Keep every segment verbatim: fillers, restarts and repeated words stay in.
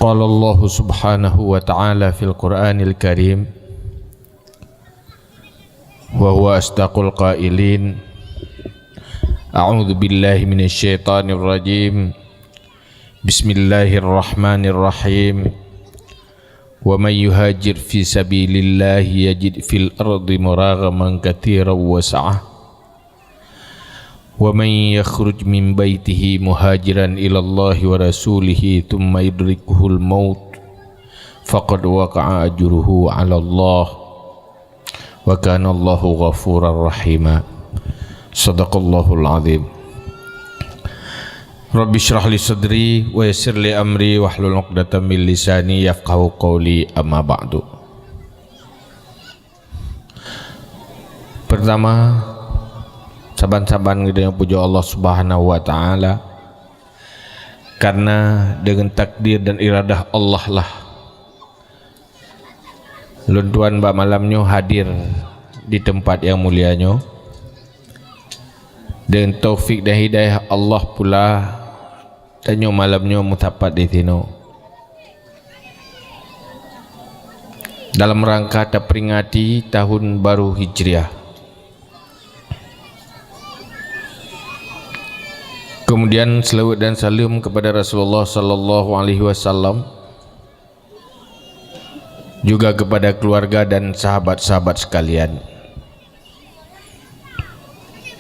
Qala Allahu subhanahu wa ta'ala fil Qur'anil Karim, wa huwa asdaqul qailin. A'udzu billahi minasy syaithanir rajim. Bismillahirrahmanirrahim. Wa man yuhajir fi sabilillahi yajid fil ardi muragaman katsiran wa sa'ah. Wa man yakhruj min baitihi muhajiran ilallahi wa rasulihi tsumma yudrikuhul maut faqad waqa'a ajruhu 'alallah wa kanallahu ghafurar rahima. Sadaqallahul azim. Rabbi shrah li sadri wa yassir li amri wahlul 'uqdatam min lisani yafqahu qawli, amma ba'du. Pertama, saban-saban geutanyoe pujoe Allah Subhanahu wa Ta'ala, karena deungon takdir dan iradah Allah lah lôn tuan bak malam nyoe hadir di teumpat nyang mulia nyoe. Deungon taufik dan hidayah Allah pula, tanyoe malam nyoe meusapat di sinoe dalam rangka taperingati tahun baru Hijriah. Kemudian, selawat dan salam kepada Rasulullah sallallahu alaihi wasallam, juga kepada keluarga dan sahabat-sahabat sekalian.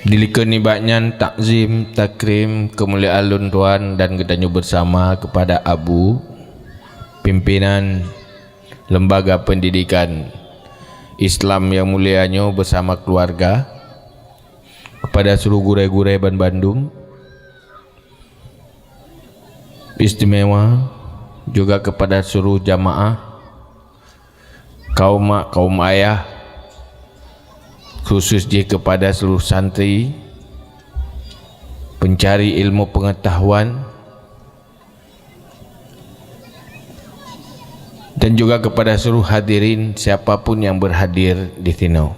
Dilikot nibak nyan, takzim, takrim, keumuliaan lôn tuan dan geutanyoe bersama kepada Abu, pimpinan Lembaga Pendidikan Islam nyang mulia nyoe bersama keluarga, kepada seluruh gurée-gurée banbandum, istimewa juga kepada seluruh jamaah, kaum mak, kaum ayah, khusus jih kepada seluruh santri, pencari ilmu pengetahuan, dan juga kepada seluruh hadirin siapapun yang berhadir di sinoe.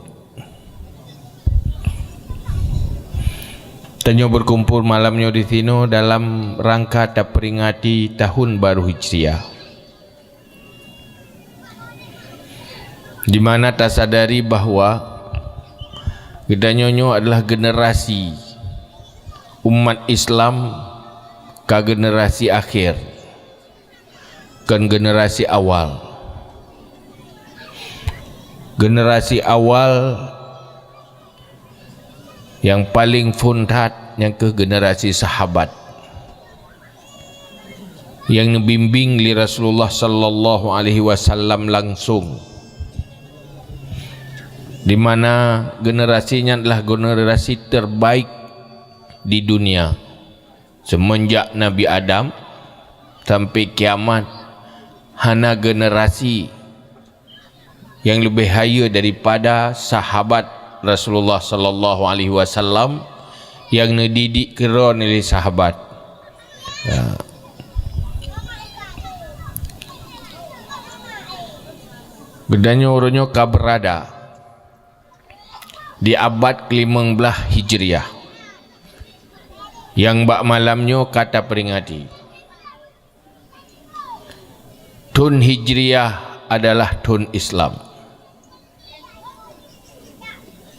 Tanyoe berkumpul malam nyoe di sinoe dalam rangka taperingati tahun baru Hijriah, di mana tasadari bahwa geutanyoe nyoe adalah generasi umat Islam ka generasi akhir, kon generasi awal. Generasi awal nyang paleng phon that nyang kheueh generasi sahabat, nyang neubimbing lé Rasulullah sallallahu alaihi wasallam langsung, di mana generasi nyan adalah generasi terbaik di dunia. Semenjak Nabi Adam sampai kiamat, hana generasi nyang leubeh hayeue daripada sahabat Rasulullah sallallahu alaihi wasallam nyang neudidik keudroe lé sahabat. Ya. Geutanyoe uroe nyoe ka beurada di abad kelimong blaih Hijriah, nyang bak malam nyoe ka taperingati. Thon Hijriah adalah thon Islam.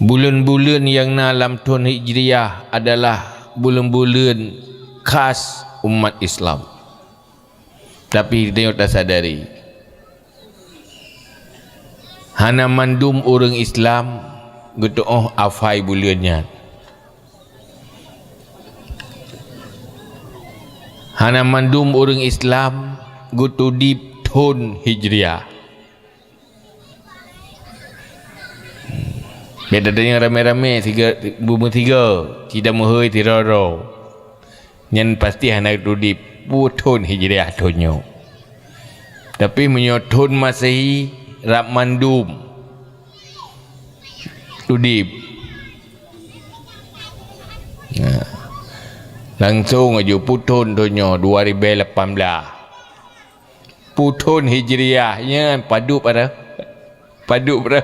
Buleuen-buleuen nyang na lam thon Hijriah adalah buleuen-buleuen khas umat Islam. Tapi tanyoe tasadari, hana mandum ureuëng Islam geutuoh afai buleuen nyan. Hana mandum ureuëng Islam geutudeb thon Hijriah. Beda deungon ramé-ramé siga, bumoe siga, cita meuhôi sidroe-droe. Nyan pasti hana geutudeb peue thon Hijriah thon nyoe. Tapi meunyoe thon Masehi, rab mandum tudeb. Nah, langsong aju peue thon thon nyoe dua ribèe lapan blah. Peue thon Hijriah nyan padub ada. Padub ada.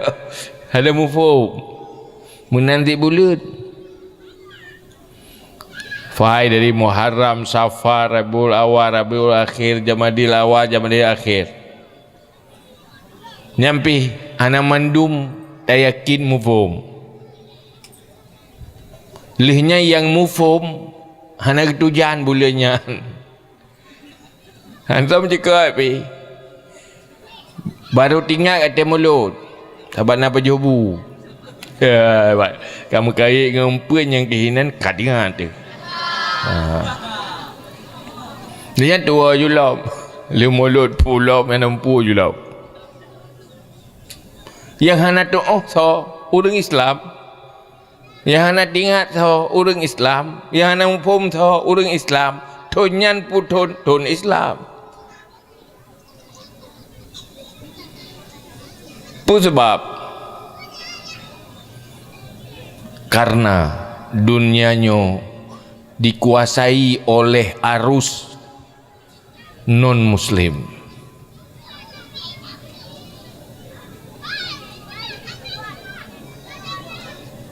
Hana muphom. Meunan cit buleuen. Pai dari Muharram, Safar, Rabiul Awal, Rabiul Akhir, Jamadil Awal, Jamadil Akhir. Nyan pih hana mandum tayakin muphom. Lheueh nyan nyang muphom hana geutujan buleuen nyan. Hantom jikeuat pih. Barô tingat até mulod, sabab na pajoh bu. Ya, ba-, ka meukayek ngon peue nyang keuhinan ka tingat teuh. Ha. Nyan tuwoe ju lom. Lé mulod pulom nyang nampu ju lom. Nyang hana tuoh soe, ureuëng Islam. Nyang hana tingat soe, ureuëng Islam. Nyang hana muphom soe, ureuëng Islam. Thon nyan peuthon, thon Islam. Peue sabab? Karena dunia nyoe dikuasai oleh arus non-muslim.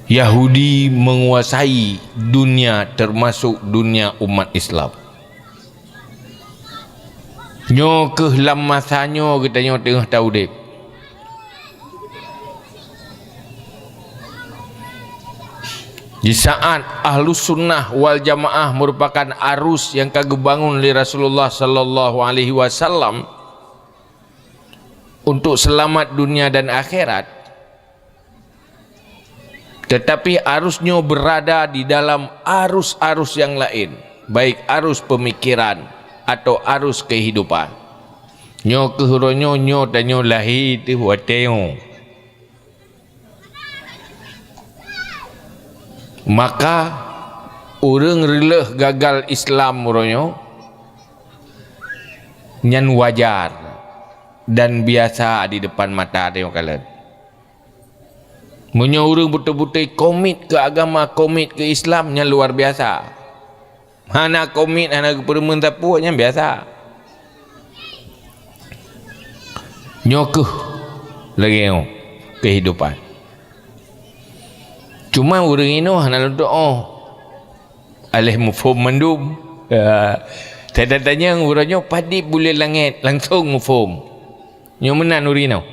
Yahudi menguasai dunia, termasuk dunia umat Islam. Nyoe kheueh lam masa nyoe geutanyoe teungoh taudeb. Di saat Ahlus Sunnah wal Jamaah merupakan arus yang ka geubangun lé Rasulullah sallallahu alaihi wasallam untuk selamat dunia dan akhirat, tetapi arus nyoe berada di dalam arus-arus yang lain, baik arus pemikiran atau arus kehidupan. Nyoe kheueh uroe nyoe, nyoe tanyoe lahé teuh watée nyoe. Maka, ureuëng reuloh gagal Islam uroe nyoe, nyan wajar dan biasa di depan mata tanyoe kalon. Meunyoe ureuëng beutôi-beutôi komit keu agama, komit keu Islam, nyan luar biasa. Hana komit, hana geupeureumeun sapeue, nyan biasa. Nyoe kheueh lagée nyoe keuhidupan. Cuma ureuëng inoe hana lôn tuoh. Aléh muphom mandum. Ya. Tanda tanyong uroe nyoe padit buleuen langét langsong muphom. Nyoe meunan ureuëng inoe.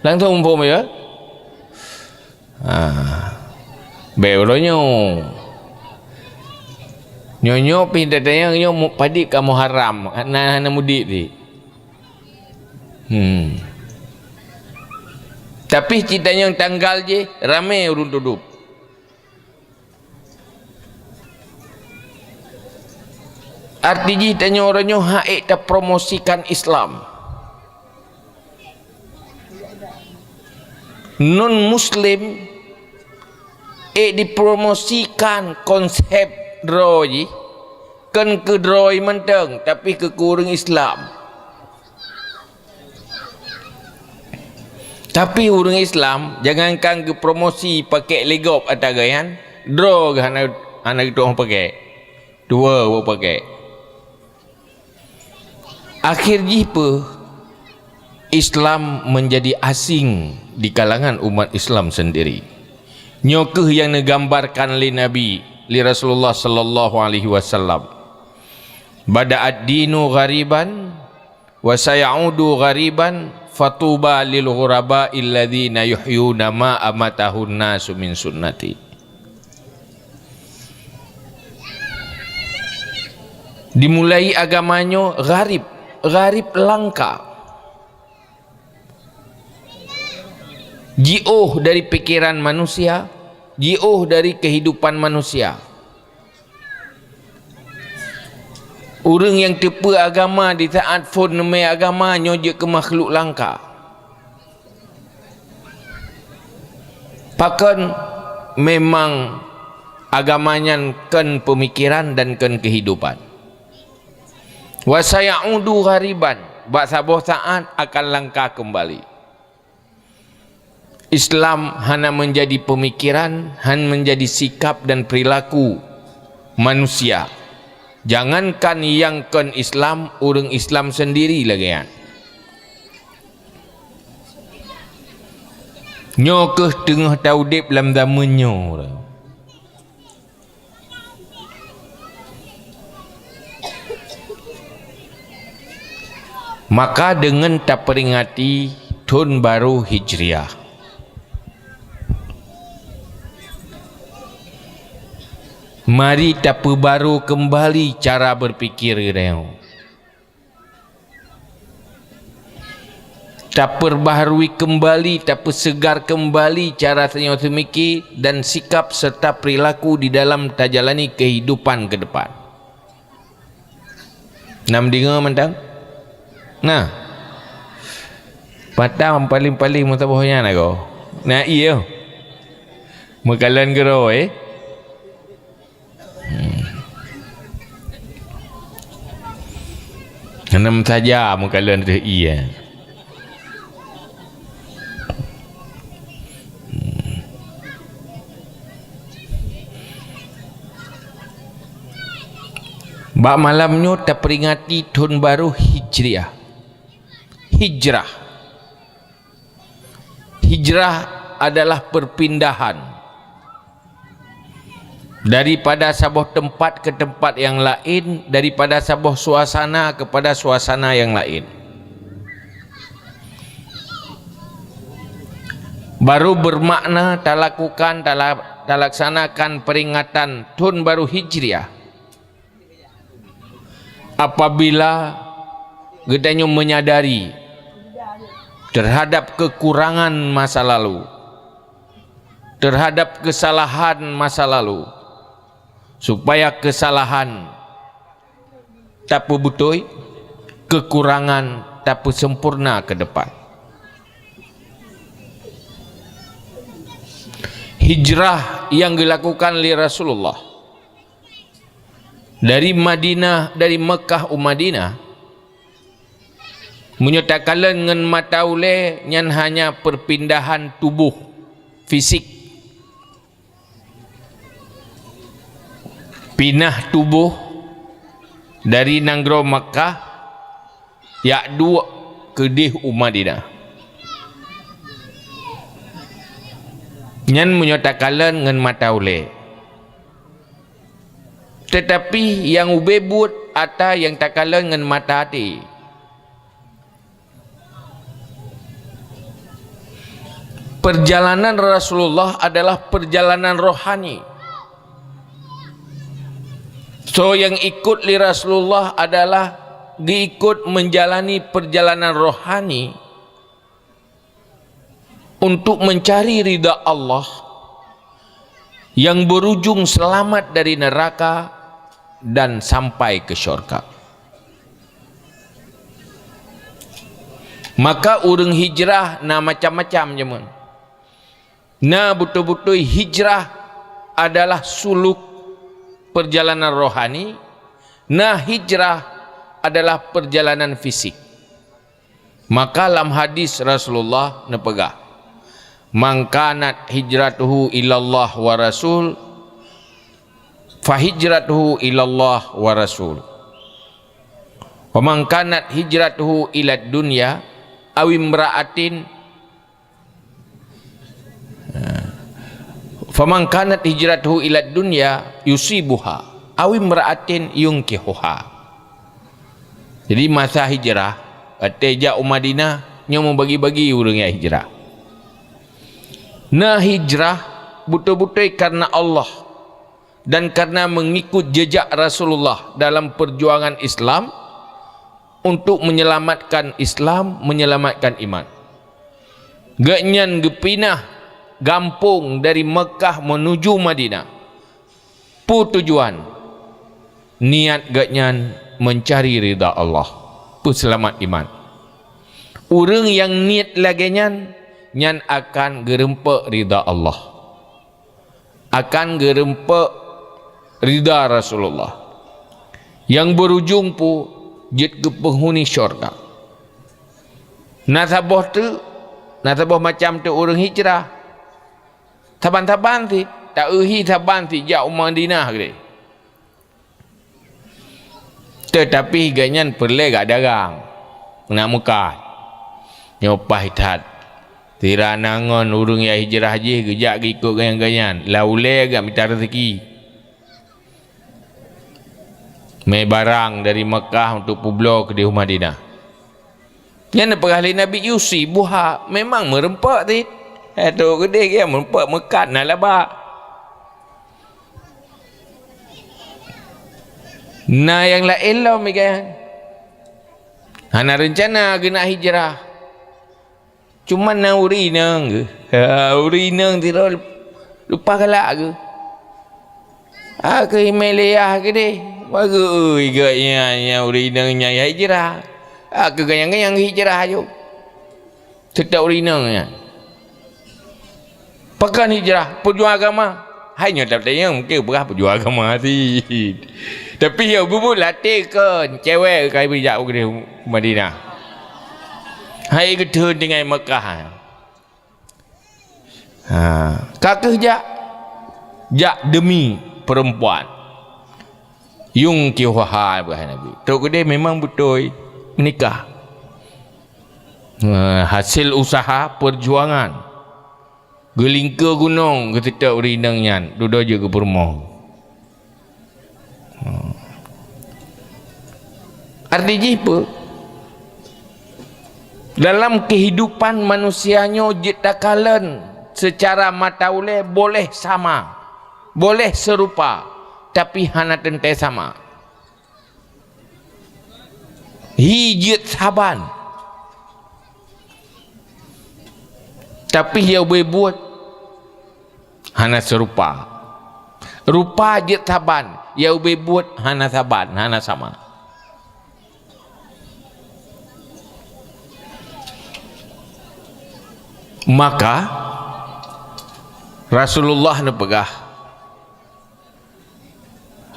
Langsong muphom ya. Ha. Bék uroe nyoe. Nyoe nyoe pih tanda tanyong nyoe mu-, padit ka Muharram, hana, hana mudik di. Hmm. Tapi cit tanyong tanggal jih ramé ureuëng tudub. Arti jih tanyoe uroe nyoe han ék tapromosikan Islam. Non-muslim ék dipromosikan konsep droe jih, kon keu droe mantong, tapi keu ureuëng Islam. Tapi ureuëng Islam, jangankan geupromosi pakék lé gob ata geuh nyan, droe geuh hana, hana geutuoh pakék. Dua boh pakék. Akhir jih peue? Islam menjadi asing di kalangan umat Islam sendiri. Nyoe kheueh nyang neugambarkan lé Nabi, lé Rasulullah sallallahu alaihi wasallam. "Bada ad-dinu ghariban, wa sayaudu ghariban, fatuba lil ghuraba illadzina yuhyuna ma amatahun nasu min sunnati." Dimulai agama nyoe gharib, gharib langka. Jiôh dari pikiran manusia, jiôh dari kehidupan manusia. Ureuëng nyang teupeu agama di saat phon neumé agama nyoe jeuet keu makhluk langka. Pakon memang agama nyan kon peumikiran dan kon keuhidupan. Wa sayaudu ghariban, bak saboh saat akan langka keumbali. Islam hana menjadi peumikiran, han menjadi sikap dan peurilaku manusia. Jangankan nyang kon Islam, ureuëng Islam sendiri lagée nyan. Nyoe kheueh teungoh taudeb lam zameun nyoe. Maka deungon taperingati thon barô Hijriah, mari tapeubarô keumbali cara beupikir geutanyoe. Tapeubaharui keumbali, tapeuseugar keumbali cara tanyoe seumiki dan sikap serta peurilaku di dalam tajalani keuhidupan keu depan. Na meudeungoe mantong? Na. Patang paléng-paléng meusaboh nyan agoe. Na ié. Meukalon geuroe, eh? Hmm. Hana meusaja meukalon teuh ié. Bak malam nyoe taperingati thon barô Hijriah. Hijrah. Hijrah adalah perpindahan daripada saboh teumpat keu teumpat nyang laén, daripada saboh suasana keupada suasana nyang laén. Barô beumakna talakukan, tala-, talaksanakan peuringatan thon barô Hijriah apabila geutanyoe meunyadari teuhadab keukurangan masa lalu, teuhadab keusalahan masa lalu, supaya keusalahan tapeubeutôi, keukurangan tapeuseumpurna keu depan. Hijrah nyang geulakukan lé Rasulullah dari Madinah, dari Meukah u Madinah, meunyoe takalon ngon mata ulée, nyan hanya perpindahan tuboh, fisik. Pinah tuboh dari nanggroe Makkah jak duek keudeh u Madinah. Nyan meunyoe takalon ngon mata ulée. Teutapi nyang ubé buet ata nyang takalon ngon mata até. Perjalanan Rasulullah adalah perjalanan rohani. So nyang ikot lé Rasulullah adalah geuikot menjalani perjalanan rohani untuk mencari ridha Allah yang berujung selamat dari neraka dan sampai ke syurga. Maka ureuëng hijrah na macam-macam jameun. Na beutôi-beutôi hijrah adalah suluk perjalanan rohani, na hijrah adalah perjalanan fisik. Maka lam hadis Rasulullah neupeugah, "Man kanat hijratuhu ilallah wa rasul, fa hijratuhu ilallah wa rasul. Wa man kanat hijratuhu ilad dunya aw imra'atin, faman kanat hijratuhu ilad dunya yusibuha aw imra'atin yunkihuha." Jadi masa hijrah, watée jak u Madinah, nyoe meubagi-bagi ureuëng nyang hijrah. Na hijrah beutôi-beutôi karena Allah dan karena mengikut jejak Rasulullah dalam perjuangan Islam untuk menyelamatkan Islam, menyelamatkan iman. Gobnyan geupinah gampông dari Meukah menuju Madinah. Peue tujuan? Niat gobnyan mencari ridha Allah, peuseulamat iman. Ureuëng nyang niet lagée nyan, nyan akan geurumpok ridha Allah, akan geurumpok ridha Rasulullah, nyang beurujung peue jeuet keu peunghuni syurga. Na saboh teuk, na saboh macam teuk ureuëng hijrah. Saban-saban cit, ta-eu hi saban cit jak u Madinah keudeh. Teutapi gobnyan peureulée gak dagang, nak meukat. Nyoe paih that. Sira na ngon ureuëng nyang hijrah jih geujak geuikot gobnyan-gobnyan, lam ulée gak mita reuzeki. Mé barang dari Meukah untuk peubloe keudeh u Madinah. Nyan neupeugah lé Nabi, "Yusibuha," memang meureumpok cit. Eh, trok keudeh, ya, meureumpok meukat na laba. Na nyang laén lom, ya kan? Hana reuncana geunak hijrah. Cuma na ureueng inong geuh. Ha, ureueng inong sidroe lupa galak geuh. Ha, keu imé lé yah keudeh. Baru, ui, geuh nyan, nyan ureueng inong nyan hijrah. Ha, keu ganyang-ganyang hijrah aju. Teutap ureueng inong nyan. Pakon hijrah, peujuang agama. Hai nyoe that-that nyang mungken peugah peujuang agama cit. Tapi ya bubu latih kon cewek ka bijak u Madinah. Hai geutheun tinggai Mekah. Ha, ka keuh jak, jak demi perempuan. Yunkihuha, peugah Nabi. Trok keudeh memang beutôi menikah. Ha, hasil usaha perjuangan. Geulingka gunong geuteutap ureueng inong nyan, dudoe jeuet geupeurumoh. Arti jih peue? Dalam kehidupan manusia nyoe jeuet takalon secara mata ulée boleh sama, boleh serupa, tapi hana teuntée sama. Hi jeuet saban. Tapi nyang ubé buet hana seurupa. Rupa jeuet saban, nyang ubé buet hana saban, hana sama. Maka Rasulullah neupeugah,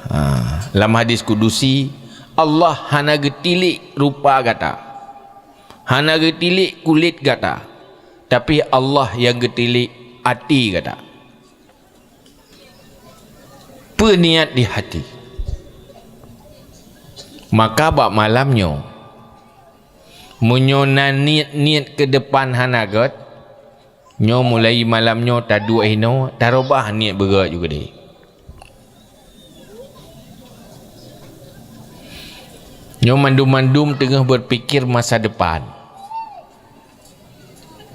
Ha, lam hadis kudusi, Allah hana geutilik rupa gata, hana geutilik kulét gata, tapi Allah nyang geutilik até gata. Peue niat di hati? Maka bak malam nyoe, meunyoe na niet-niet keu depan hana gét, nyoe mulai malam nyoe taduek hinoe, tarubah niet beugét ju keudeh. Nyoe mandum-mandum teungoh berpikir masa depan.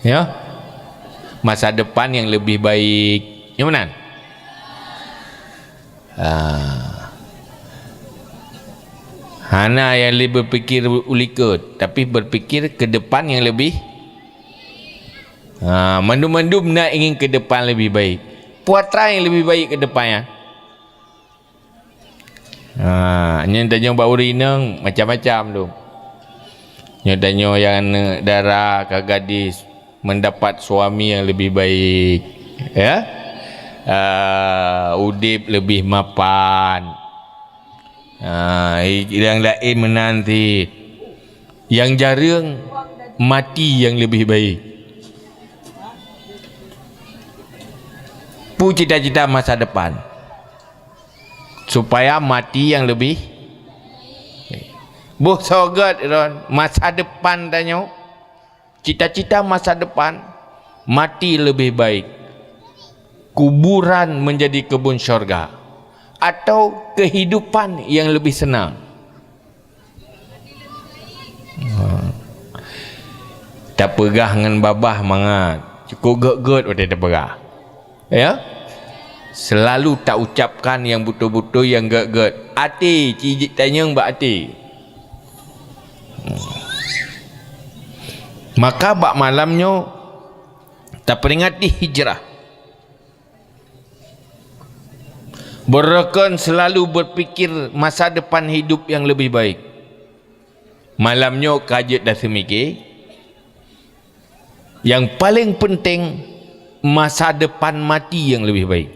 Ya? Masa depan yang lebih baik. Nyoe meunan? Ah. Hana nyang lé berpikir ulikot, tapi berpikir ke depan yang lebih, ha, mandum-mandum na ingin ke depan lebih baik. Peue atra nyang lebih baik ke depan nyan? Ha, nyan tanyoe bak ureueng inong macam-macam tu. Nyoe tanyoe nyang aneuk dara ka gadis, mendapat suami yang lebih baik, ya. Ah, udeb lebih mapan. Ah, nyang laén meunan cit. Nyang jareueng, mati yang lebih baik. Peue cita-cita masa depan? Supaya mati yang lebih. Boh soe gét ron masa depan tanyoe. Cita-cita masa depan, mati lebih baik, kuburan menjadi kebun syurga, atau kehidupan yang lebih senang. Ha. Tapeugah ngon babah mangat, cukup gét-gét watée tapeugah. Ya? Selalu ta ucapkan nyang beutôi-beutôi nyang gét-gét. Até, ci jitanyong bak até. Maka bak malam nyoe taperingati hijrah. Beureukan selalu berpikir masa depan hidup yang lebih baik. Malam nyoe ka jeuet daseumiké, nyang paleng peunteng masa depan mati nyang leubeh baik.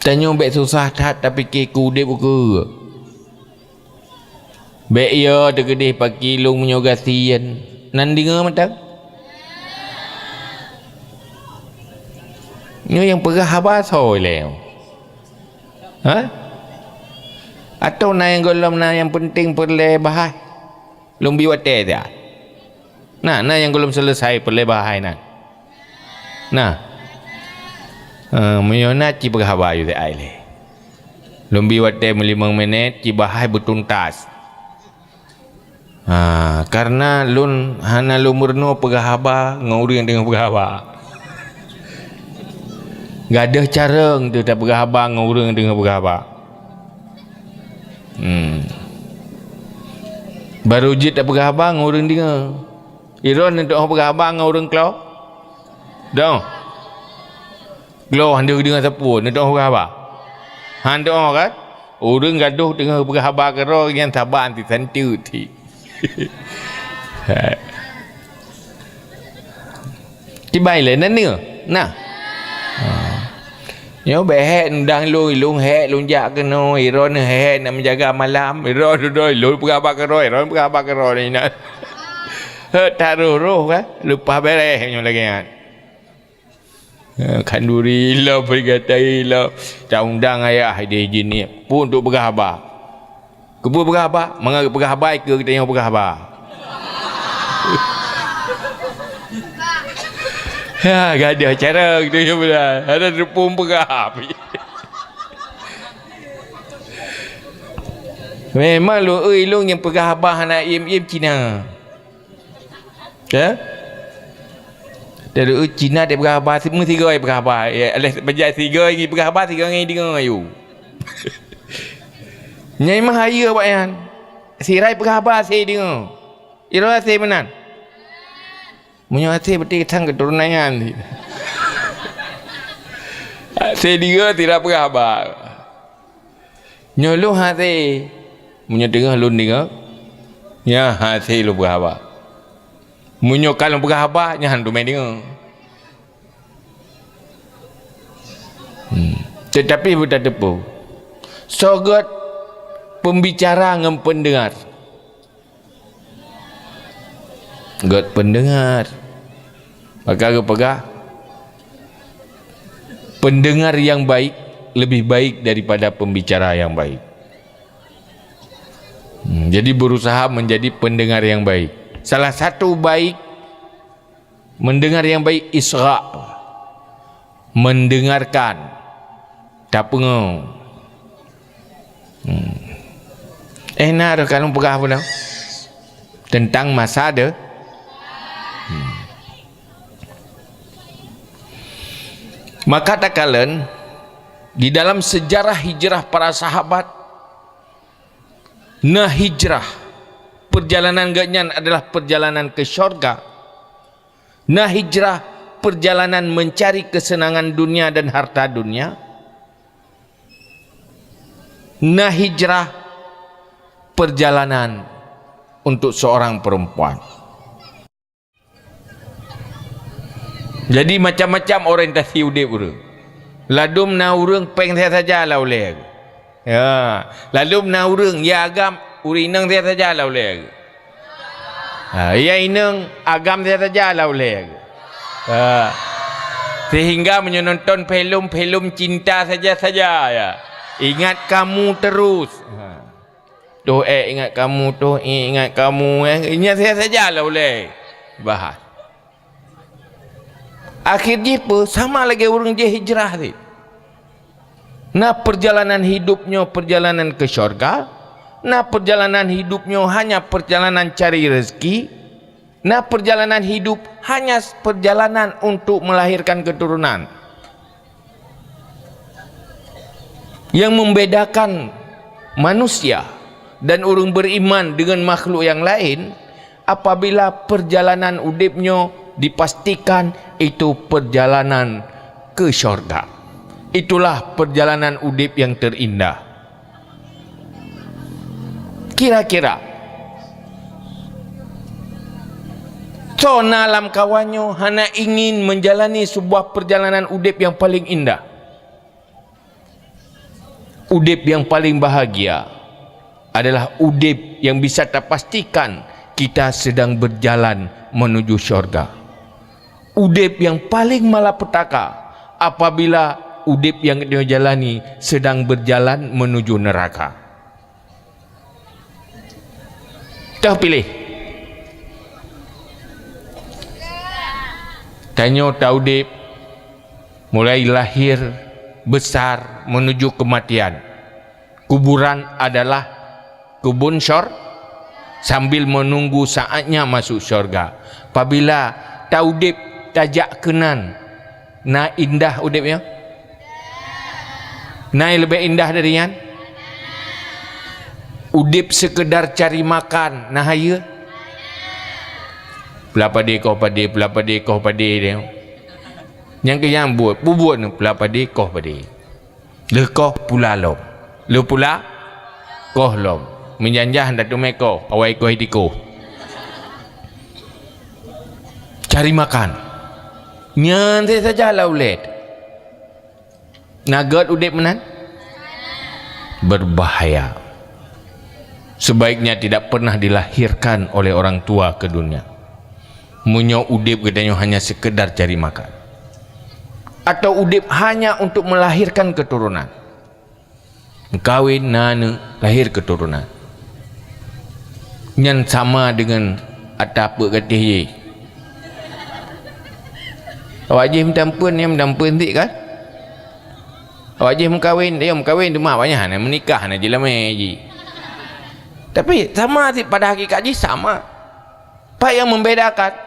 Tanyoe bék susah that tapiké keu udeb ukeue. Bék yo teukeudeh paki lôn meunyoe gasien. Nan deungoe mantong? Nyoe nyang peugah haba soe lé? Ha? Atau na nyang gohlom na nyang peunteng peureulée bahai? Lôn bi watée siat. Na, na nyang gohlom seuleusai peureulée bahai nan? Na. Eh, meunyoe na ci peugah haba yue siat lé. Lôn bi watée meulimong minét ci bahai beutuntas. Ha, karena lôn hana lôn meurunoe peugah haba ngon ureuëng deungoe peugah haba. Gadôh carông teuh tapeugah haba ngon ureuëng deungoe peugah haba. Hmm. Barô jeuet tapeugah haba ngon ureuëng deungoe. Droeneuh teuh peugah haba ngon ureuëng klo? Dong. Klo han deuh deungoe sapeue, neutoh peugah haba. Han teuh kan? Ureuëng gadôh deungoe peugah haba keudroe nyan saban ti santeut ti. Kiban lé nan deungoe. Nah. Ha. Nyoe bék hék nudang lôn, lôn hék lôn jak keunoe, droeneuh hék nak meujaga malam, droeneuh droe lôn peugah haba keudroe, droeneuh peugah haba keudroe ni na. Hek taroh-roh kan, leupah bèrèh nyoe lagée nyan. Eh, khanduri lom, peugata lom. Taundang ayah di jinih pun untuk peugah haba. Keupeue peugah haba? Mangat peugah haba ikeu geutanyoe peugah haba. Ha, gadôh cara geutanyoe peugah. Ada teupeue peugah. Memang lôn, eh, lôn nyang peugah haba hana iem-iem Cina. Ya? Dari Cina dia peugah haba, meusigoe peugah haba. Ya, alah bajai sigoe ngi peugah haba, sigoe ngi deungoe ayue. Nyai mah hayeue awak nyan. Sirai peugah haba si deungoe. Iro si meunan. Meunyoe si beutôi sang keuturonan nyan. Si deungoe tidak peugah haba. Nyoe lôn hase, meunyoe teungoh lôn deungoe, nyan hase lôn peugah haba. Meunyoe ka lôn peugah haba, nyan han teumé deungoe. Hmm. Tetapi beutateupeue, soe göt pembicara ngon pendengar. Göt pendengar. Maka geupeugah, pendengar yang baik lebih baik daripada pembicara yang baik. Hmm, jadi berusaha menjadi pendengar yang baik. Salah satu baik, mendengar yang baik, isgha'. Mendengarkan, tapeungoe. Hmm. Eh, na roh kalon peugah apa dah? Tentang masa de-, hmm. Maka takalon di dalam sejarah hijrah para sahabat, na hijrah, perjalanan geuhnyan adalah perjalanan ke syurga. Na hijrah, perjalanan mencari kesenangan dunia dan harta dunia. Na hijrah, perjalanan untuk seorang perempuan. Jadi macam-macam orientasi udeb ureuëng. Ladum na ureuëng péng saja-saja lah ulée. Ya, ladum na ureuëng ya agam ureuëng inong saja-saja lah ulée. Ha, ya inong agam saja-saja lah ulée. Ha. Sehingga meunyoe nonton filem-filem cinta saja-saja ya. Ingat kamu terus. Ha. Toh eh ingat kamu, toh eh ingat kamu eh. Ingat saja-saja lah ulée. Bahas. Akhir jih peue? Sama lagée ureuëng jih hijrah tadi. Na perjalanan hidup nyoe perjalanan ke syurga, na perjalanan hidup nyoe hanya perjalanan cari rezeki, na perjalanan hidup hanya perjalanan untuk melahirkan keturunan. Yang membedakan manusia dan ureuëng beriman dengan makhluk yang lain, apabila perjalanan udeb nyoe dipastikan itu perjalanan ke syurga. Itulah perjalanan udeb yang terindah. Kira-kira, soe na lamkawan nyoe hana ingin menjalani sebuah perjalanan udeb yang paling indah? Udeb yang paling bahagia adalah udeb yang bisa tapastikan kita sedang berjalan menuju syurga. Udeb yang paling malapetaka apabila udeb yang geutanyoe jalani sedang berjalan menuju neraka. Teupiléh. Tanyoe taudeb mulai lahir, besar, menuju kematian. Kuburan adalah kebun syur-, sambil menunggu saatnya masuk syurga. Apabila taudeb tajak keunan, na indah udeb nyan? Na nyang leubeh indah dari nyan? Udeb sekedar cari makan, na hayeue? Peula padé koh padé, peula padé koh padé dia. Nyang keu nyang buet, bubuet peula padé koh padé. Lheueh koh pula lom. Lheueh pula koh lom. Meujanjah ndak teumé koh, awai koh itikoh. Cari makan. Nyan saja lah ulée. Na gét udeb meunan? Berbahaya. Sebaiknya tidak pernah dilahirkan oleh orang tua ke dunia. Meunyoe udeb geutanyoe hanya sekedar cari makan, atau udeb hanya untuk melahirkan keturunan, meukawen, na aneuk, lahir keturunan, nyan sama dengan ata peuet gatéh jih. Awak jih meutampeuen, nyan meutampeuen sit kan? Awak jih meukawen, dia meukawen, teuma awak nyan hana meunikah, hana jilamé jih. Tapi sama sit, pada hakikat jih sama. Apa yang membedakan?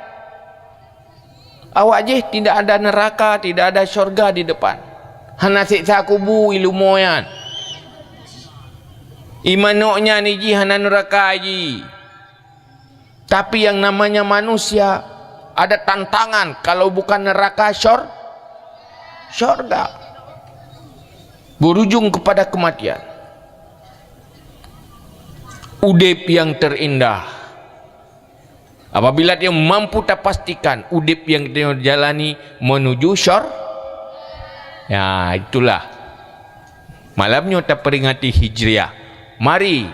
Awak jih tidak ada neraka, tidak ada syurga di depan. Hana siksa kubu i lumoe nyan. I manok nyan i jih hana neuraka jih. Tapi yang namanya manusia ada tantangan, kalau bukan neraka, syur-, syurga. Berujung kepada kematian. Udeb yang terindah. Apabila dia mampu tapastikan udeb nyang geutanyoe jalani menuju syur-, ya, itulah. Malam nyoe taperingati Hijriah. Mari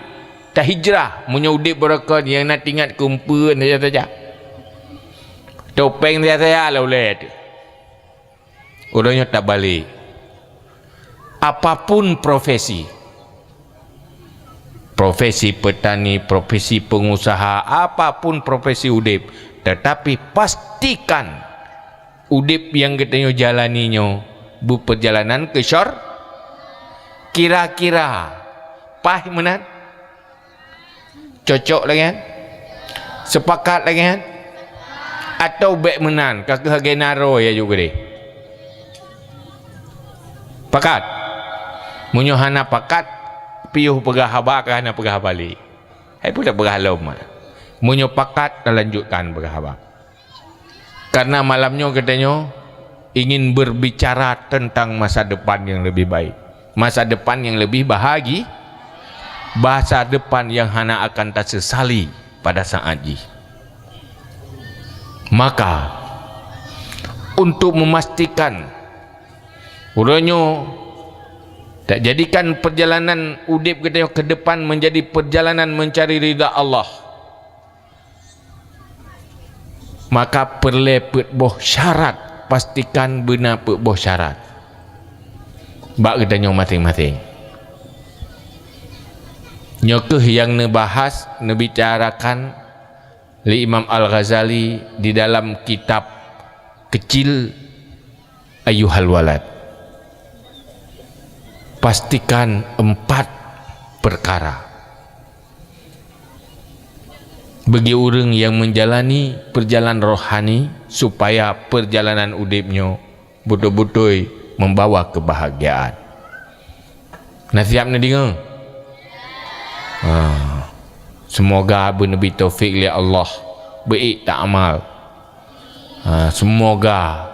tahijrah, meunyoe udeb beureukat nyang na teuingat keu eumpeuen saja-saja. Topeng saja-saja lah ulée teuh. Uroe nyoe tabalek. Apapun profesi, profesi petani, profesi pengusaha, apapun profesi udeb, tetapi pastikan udeb nyang geutanyoe jalani nyoe beupeurjalanan keu syur-, kira-kira paih meunan? Cocok lagée nyan? Sepakat lagée nyan? Atawa bék meunan, ka keuh lagée naro ya ju keudeh? Pakat? Meunyoe hana pakat, piôh peugah haba ka hana peugah haba lé. Hai peue tapeugah lom? Meunyoe pakat, talanjutkan peugah haba. Karena malam nyoe geutanyoe ingin berbicara tentang masa depan yang lebih baik, masa depan yang lebih bahagi-, masa depan yang hana akan tasesali pada saat jih. Maka, untuk memastikan uroe nyoe tajadikan perjalanan udeb geutanyoe ke depan menjadi perjalanan mencari ridha Allah, maka peureulée peuet boh syarat, pastikan beuna peuet boh syarat bak geutanyoe maséng-maséng. Nyoe keuh nyang neubahas, neubicarakan lé Imam Al-Ghazali di dalam kitab kecil Ayyuhal Walad. Pastikan empat perkara bagi ureuëng nyang menjalani perjalanan rohani supaya perjalanan udeb nyoe beutôi-beutôi membawa kebahagiaan. Na siab neudeungoe? Ha. Semoga beuneubi taufik lé Allah beuék taamal. Ha, semoga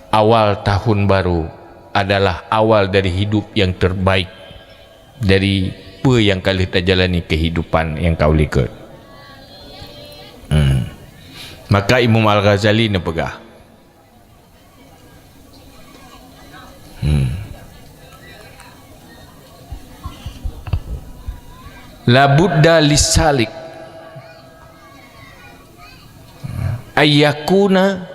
awal tahun baru adalah awal dari hidup yang terbaik dari peue nyang ka lheueh tajalani kehidupan nyang ka u likot. Hmm. Maka Imam Al-Ghazali neupeugah, hmm, la budda lisalik ayyakuna,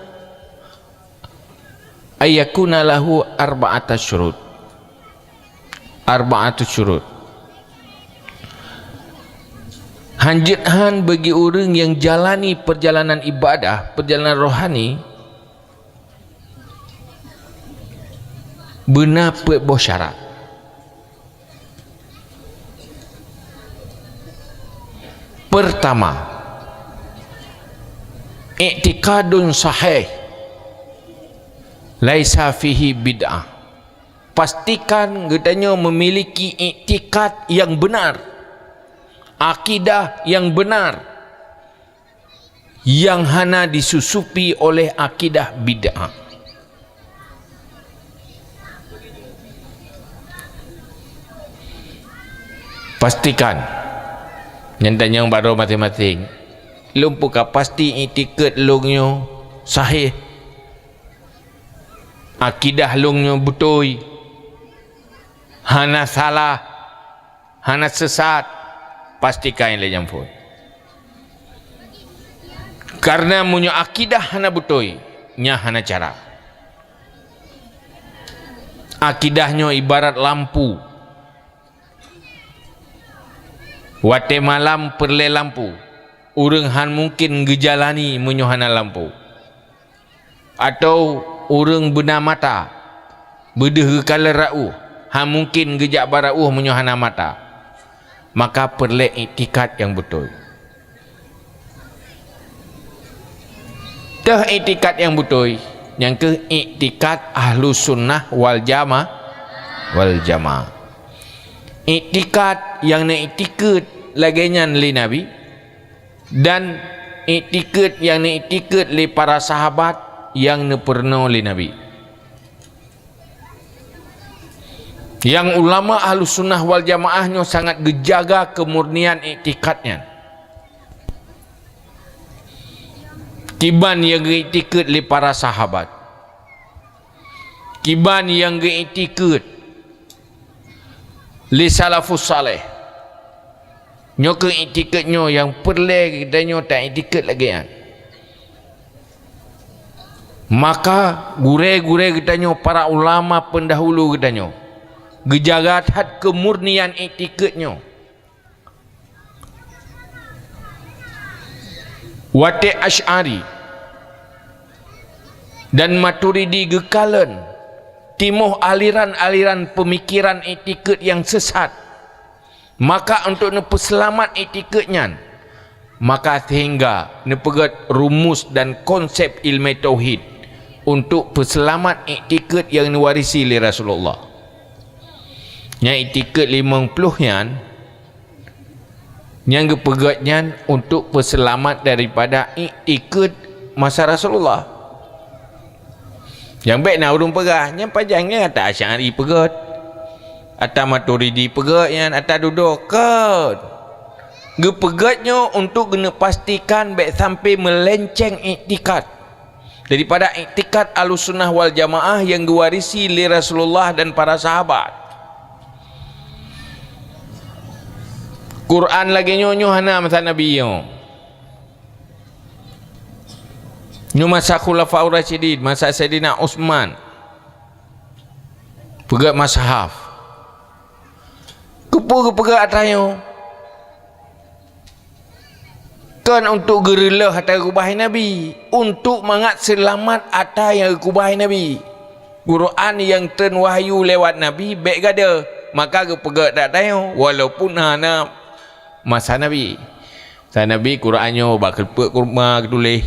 ayyakuna lahu arba'ata syurut. Arba'atu syurut. Hanjeuet han bagi ureuëng nyang jalani perjalanan ibadah, perjalanan rohani, beuna peuet boh syarat. Pertama, i'tikadun sahih laisa fihi bid'ah. Pastikan geutanyoe memiliki iktikad yang benar, akidah yang benar, yang hana disusupi oleh akidah bid'ah. Pastikan. Nyan tanyong bak droe maséng-maséng. Lôn peue ka pasti iktikad lôn nyoe sahih? Akidah lôn nyoe beutôi? Hana salah? Hana sesat? Pastikan lé nyan phon. Karena meunyoe akidah hana beutôi, nyan hana cara. Akidah nyoe ibarat lampu. Watée malam peureulée lampu, ureuëng hán mungken geujalani meunyoe hana lampu. Atau ureuëng beuna mata, beudeuh geukalon rot ueh, hán mungken geujak bak rot ueh meunyoe hana mata. Maka peureulée iktikad nyang beutôi. Teuh iktikad nyang beutôi, nyang kheueh iktikad Ahlussunnah wal Jama-, wal Jamaah. Iktikad nyang neuiktikeuet lagée nyan lé Nabi, dan iktikeuet nyang neuiktikeuet lé para sahabat nyang neupurunoe lé Nabi. Nyang ulama Ahlussunnah wal Jamaah nyoe sangat geujaga keumurnian iktikad nyan. Kiban nyang geuiktikeuet lé para sahabat. Kiban nyang geuiktikeuet lé salafus saleh. Nyoe kheueh iktikeuet nyoe nyang peureulée geutanyoe taiktikeuet lagée nyan. Maka gurée-gurée geutanyoe, para ulama peundahulu geutanyoe, geujaga that keumurnian iktikeuet nyoe. Watée Asy'ari dan Maturidi geukalon timoh aliran-aliran peumikiran iktikeuet nyang sesat, maka untuk neupeuseulamat iktikeuet nyan, maka sehingga neupeugét rumus dan konsep iéleumé tauhid untuk peuseulamat iktikeuet nyang neuwarisi lé Rasulullah. Nyang iktikeuet limong ploh nyan, nyang geupeugét nyan untuk peuseulamat daripada iktikeuet masa Rasulullah. Nyang bék na ureuëng peugah, nyan pajan nyan ata Asy'ari peugét, ata Maturidi peugét nyan, ata dudoe, kon. Geupeugét nyoe untuk geuneupastikan bék sampai meulenceng iktikad daripada iktikad Ahlussunnah wal Jamaah nyang geuwarisi lé Rasulullah dan para sahabat. Quran lagée nyoe, nyoe hana masa Nabi nyoe. Nyoe masa Khulafaur Rasyidin, masa Saidina Utsman. Peugét mushaf. Keupeue geupeugét atra nyoe? Kon untuk geureulôh atra geukeubah Nabi, untuk mangat seulamat atra nyang geukeubah Nabi. Quran nyang treun wahyu lewat Nabi bék gadôh, maka geupeugét atra nyoe, walaupun hana masa Nabi. Masa Nabi Quran nyoe bak keureupeuk kurma geutuléh.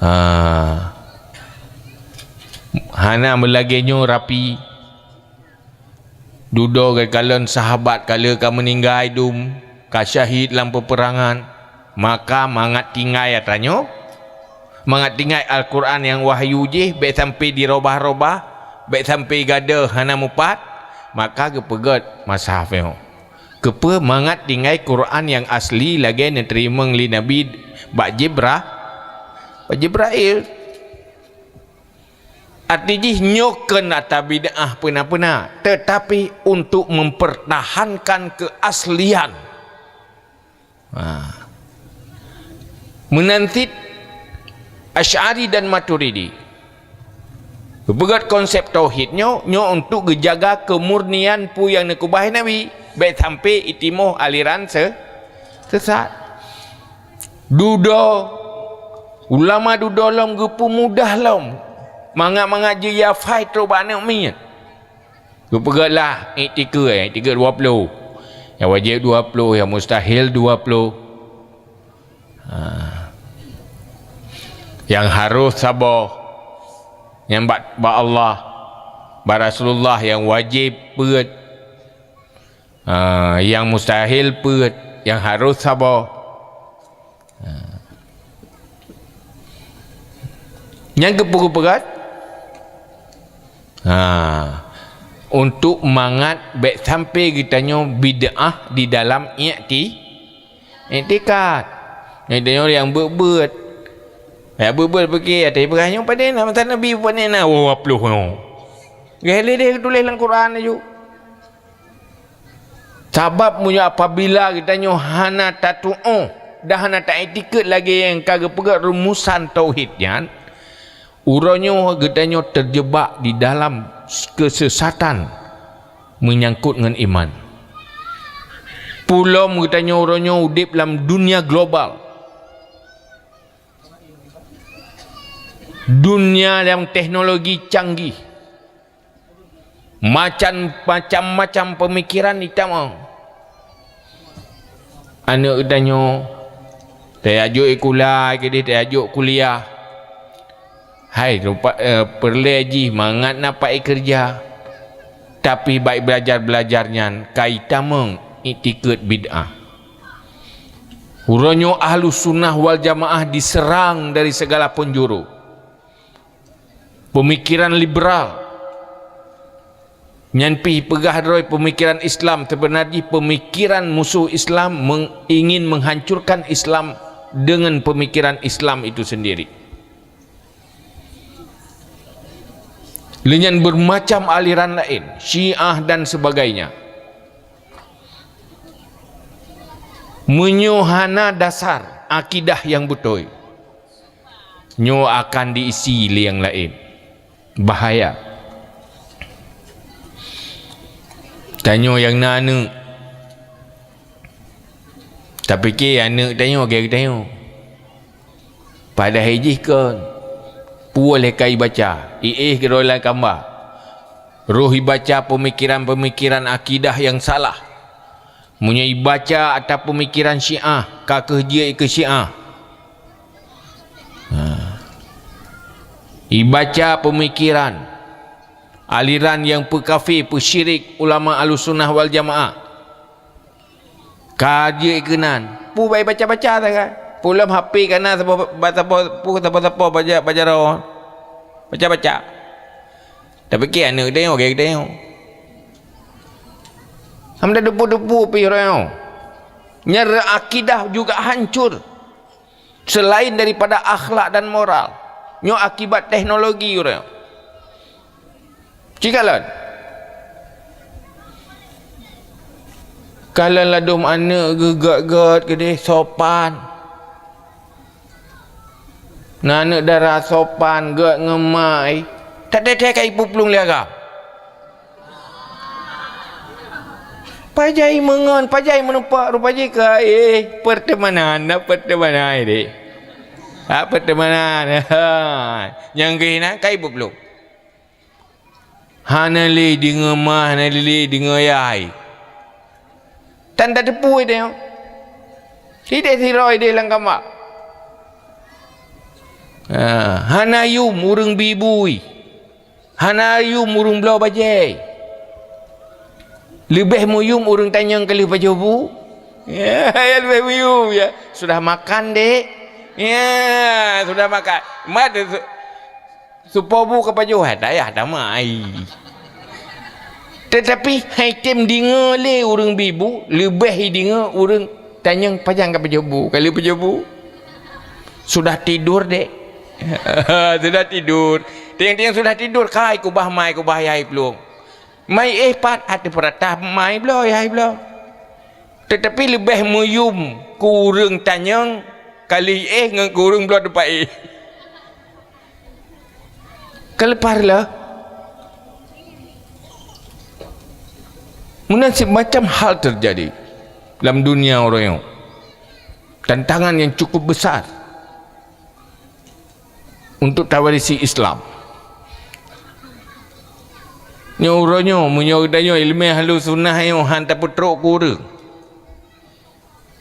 Ha. Hana meulagée nyoe rapi. Dudoe geukalon sahabat ka lheueh ka meuninggai dum, ka syahid lam peupeurangan, maka mangat tinggai atra nyoe, mangat tinggai Al-Quran nyang wahyu jih bék sampai dirobah-robah, bék sampai gadôh hana mupat, maka geupeugét mushaf nyoe. Keupeue? Mangat tinggai Quran nyang asli lagée neuteurimong lé Nabi bak Jibra-, bak Jibrail. Arti jih nyoe kon atra bid'ah peuna-peuna, teutapi untuk mempertahankan keaslian. Ha. Meunan cit Asy'ari dan Maturidi geupeugét konsep tauhid nyoe, nyoe untuk geujaga keumurnian peue nyang neukeubah Nabi, bék sampai itimoh aliran se-, sesat. Dudoe, ulama dudoe lom geupeumudah lom mangat-mangat jiyafai trok bak aneuk miet. Geupeugét lah iktikeuet, iktikeuet dua ploh. Nyang wajéb dua ploh, nyang mustahil dua ploh. Ha. Nyang harôh saboh, nyang bak, bak Allah, bak Rasulullah, nyang wajéb peuet. Ha, nyang mustahil peuet, nyang harôh saboh. Ha. Nyang keupeue-peue? Ha. Untuk mangat bék sampai geutanyoe bid'ah di dalam ikti-, iktikad. Geutanyoe nyang beuet-beuet. Ya, beuet-beuet pike, até peugah nyoe padé na, masa Nabi padé na, oh, ploh nyoe. Geuh lé deh tuléh lam Quran laju. Sabab meunyoe apabila geutanyoe hana tatuoh dan hana taiktikeuet lagée nyang ka geupeugah rumusan tauhid nyan, uroe nyoe geutanyoe teujeubak di dalam keusesatan meunyangkot ngon iman. Pulom geutanyoe uroe nyoe udeb lam dunia global. Dunia nyang teknologi canggih. Macam, macam-macam peumikiran itamong. Aneuëk geutanyoe, tajak jok sikula keudeh, tajak jok kuliah. Hai, rupa, eh, peureulée jih mangat na paét keureuja. Tapi bak beulajar-beulajar nyan ka itamong iktikeuet bid'ah. Uroe nyoe Ahlussunnah wal Jamaah diseurang dari segala penjuru. Peumikiran liberal. Nyan pih peugah droe peumikiran Islam, seubeuna jih peumikiran musoh Islam meng-, ingin menghancurkan Islam dengan pemikiran Islam itu sendiri. Lé nyan bermacam aliran laén, Syiah dan sebagainya. Meunyoe hana dasar akidah nyang beutôi, nyoe akan diisi lé nyang laén. Bahaya. Tanyoe nyang na aneuëk, tapike aneuëk tanyoe lagée geutanyoe. Padahai jih kon, peue lé ka ibaca, iéh keudroe lam kamba. Roh ibaca peumikiran-peumikiran akidah nyang salah. Meunyoe ibaca ata peumikiran Syiah, ka kheueh jeuet keu Syiah. Ha. Ibaca peumikiran aliran nyang peukafé, peusyirik ulama Ahlussunnah wal Jamaah. Ka jeuet keunan. Peue bak ibaca-baca sagai. Peue lom H P ka na saboh, ba-, saboh, peue saboh-saboh baca, baca roh. Baca-baca. Tapike aneuëk geutanyoe, lagée geutanyoe. Hana teupeue-teupeue pih uroe nyoe. Nyan akidah juga hancur. Selain daripada akhlak dan moral. Nyoe akibat teknologi uroe nyoe. Cikalon. Kalon ladôm aneuëk geuh gét-gét keudeh sopan. Na aneuëk dara sopan, gét ngon ma, eh. That-that ka ipeuplueng lé agam. Pajan meungon, pajan meunumpak, rupa jih ka, eh, pertemanan, na pertemanan, eh, deh. Ha, pertemanan. Ha. Nyang keuh na ka ipeuplueng. Hana lé deungoe ma, hana lé deungoe yah. Tan tateupeue tanyoe. Ideh sidroe ideh lam kama. Ha, hana yum ureuëng bi bui. Hana yum ureuëng bloe bajée. Leubeh meuyum ureuëng tanyong ka lheueh pajoh bu. Ya, ya leubeh meuyum ya. Sudah makan, Dek? Ya, sudah makan. Mat Supo bu ka pajoh, hai, dayah damai. Tetapi hai tem deungoe lé ureuëng bi bu, leubeh i deungoe ureuëng tanyong pajan ka pajoh bu, ka lheueh pajoh bu. Sudah tidur, Dek. Sudah tidur. Tiang-tiang sudah tidur, kai kubah mai, kubah yah i plueng. Mai éh pat, ateueh peuratah mai bloe, yah i bloe. Tetapi leubeh meuyum keu ureuëng tanyong ka lheueh éh ngon keu ureuëng bloe teumpat éh. Ka leupah reuloh. Meunan cit macam hal teujadi lam dunia uroe nyoe. Tantangan nyang cukup besar untuk tawarisi Islam. Nyoe uroe nyoe, meunyoe geutanyoe iéleumé Ahlussunnah nyoe han tapeutrok keu ureuëng,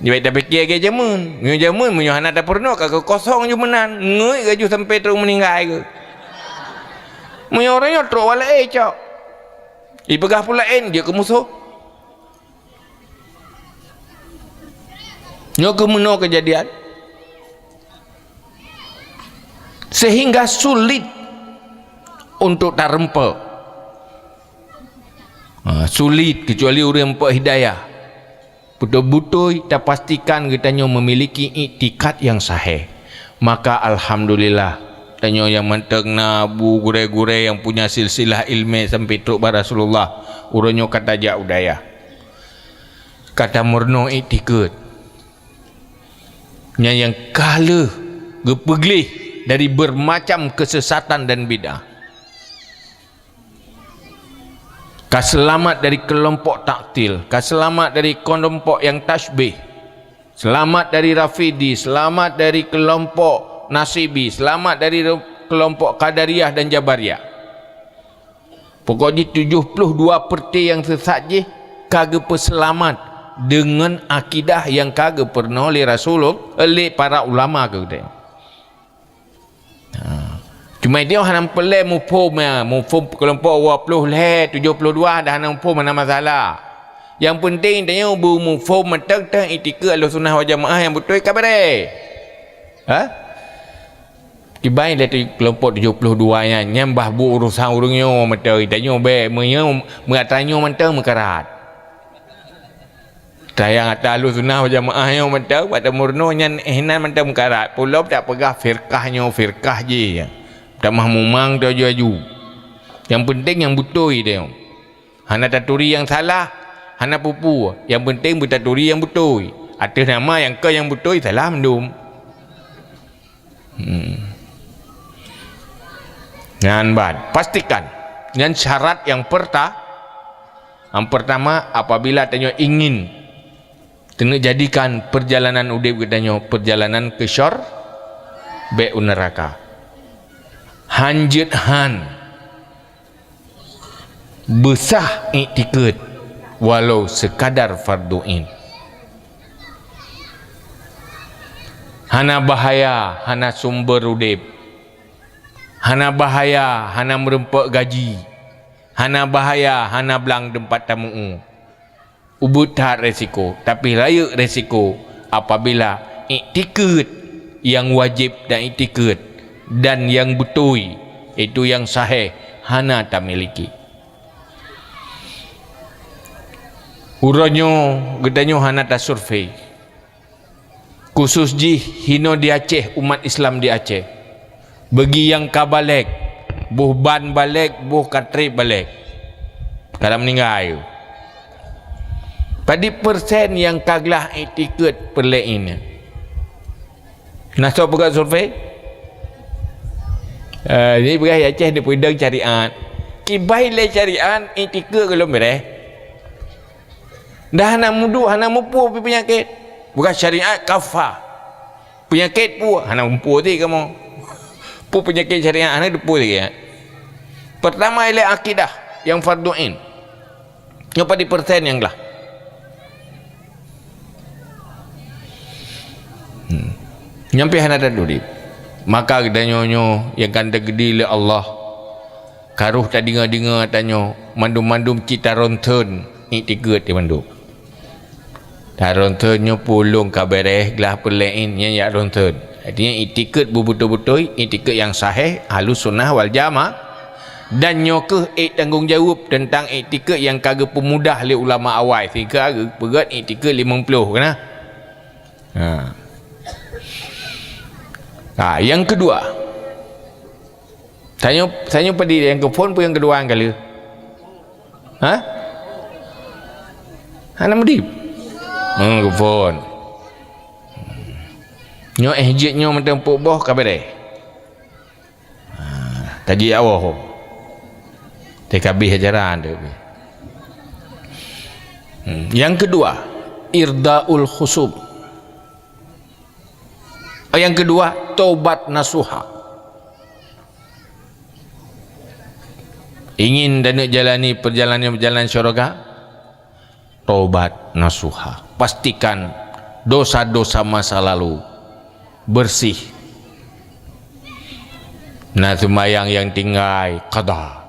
Nyoe tapike lagée jameun. Meunyoe jameun, meunyoe hana tapeurunoe, ka geukosong ju meunan. Ngeut laju sampai trok meuninggai geuh. Meunyoe uroe nyoe trok walai cok. Ipeugah peue laén, jeuet keu musoh. Nyoe keuh meunoe keujadian. Sehingga sulit untuk tareumpok. Ha, sulit, kecuali ureuëng peuhidayah. Beutôi-beutôi tapastikan geutanyoe memiliki iktikad nyang sahih. Maka alhamdulillah, tanyoe nyang mantong na bu gurée-gurée nyang punya silsilah ilmu sampai trok bak Rasulullah, uroe nyoe ka tajak u dayah. Ka tameurunoe iktikad. Nyan nyang ka lheueh geupeugleh dari bermacam kesesatan dan bid'ah. Ka seulamat dari keulompok taktil, ka seulamat dari keulompok nyang tasybih, seulamat dari Rafidi, seulamat dari keulompok Nasibi, seulamat dari re-, keulompok Qadariyah dan Jabariyah. Pokok jih tujoh ploh dua peurti nyang sesat jih ka geupeuseulamat deungon akidah nyang ka geupeurunoe lé Rasulullah, lé para ulama keu geutanyoe. Ha. Cuma itu hana peureulée muphom, ya, muphom keulompok dua ploh lhée, tujoh ploh dua dah hana muphom, hana masalah. Nyang peunteng tanyoe beumuphom mantong teuh iktikad Ahlussunnah wal Jamaah nyang beutôi ka beureh. Ha? Kiban lé tu keulompok tujoh ploh dua nyan, nyan bah bu urusan ureuëng nyoe mantong, tanyoe bék meunyoe meuatanyoe mantong meukarat. Tayang ata Ahlussunnah wal Jamaah nyoe mantong, bak tameurunoe nyan hinan mantong meukarat. Peulom tapeugah firqah nyoe firqah jih. Tamah mumang tu aju-aju. Nyang peunteng nyang beutôi tanyoe. Hana taturi nyang salah, hana peue-peue. Nyang peunteng beutaturi nyang beutôi. Ateueh nama nyang keu nyang beutôi salah mandum. Hmm. Nyan ban, pastikan. Nyan syarat nyang perta-, nyang pertama, apabila tanyoe ingin keuneuk jadikan peurjalanan udeb geutanyoe peurjalanan keu syar-, bék u neuraka. Han jeuet han beusah iktikeuet walau seukadar fardhu ain. Hana bahaya, hana sumber udeb. Hana bahaya, hana meurumpok gaji. Hana bahaya, hana blang teumpat tameu'ue. Ubit that resiko, tapi rayeuk resiko apabila iktikeuet nyang wajéb dan iktikeuet dan nyang beutôi, itu nyang sahih, hana tamiliki. Uroe nyoe geutanyoe hana tasurvei. Khusus jih hinoe di Aceh, umat Islam di Aceh. Bagi nyang ka balek, boh ban balek, boh ka treb balek. Ka meuninggai. Padub persen nyang ka glah iktikeuet peureulée nyan? Na soe peugah survei? Eh, jadi peugah di Aceh dipeudong syariat. Kiban lé syariat iktikeuet gohlom beureh. Dah hana muduek, hana muphom peunyakét. Bukan syariat kafah. Peunyakét peue? Hana muphom ti kamoe. Peue peunyakét syariat hana diphom lagée nyan. Pertama ialah akidah nyang fardhu ain. Nyoe padub persen nyang glah. Hmm. Nyan pih hana taturi. Maka geutanyoe nyoe nyang ka teukeudi lé Allah. Ka roh tadeungoe-deungoe tanyoe, mandum-mandum cit taronton iktikeuet di mandum. Taronton nyoe peue lôn ka beureh glah peureulée nyan jak ronton. Artinya iktikeuet beubeutôi-beutôi, iktikeuet nyang sahih, Ahlussunnah wal Jamaah. Dan nyoe keuh ék tanggong jaweueb teuntang iktikeuet nyang ka geupeumudah lé ulama awai sehingga geupeugét iktikeuet limong ploh, kan? Ha. Ha, nyang keudua. Tanyoe, tanyoe padub nyang keu phon peue nyang keudua nyang ka lheueh? Ha? Hana meudeb. Hmm, keu phon. Nyoe éh jeuet nyoe mantong peuet boh ka beureh. Ha, ka jeuet awai. Teuka bih ajaran tu. Hmm, nyang keudua, irdaul khusum. Nyang keudua, taubat nasuha. Ingin taneuk jalani perjalanan-perjalanan syurga? Taubat nasuha. Pastikan Dosa-dosa masa lalu bersih. Na seumayang nyang tinggai, qadha.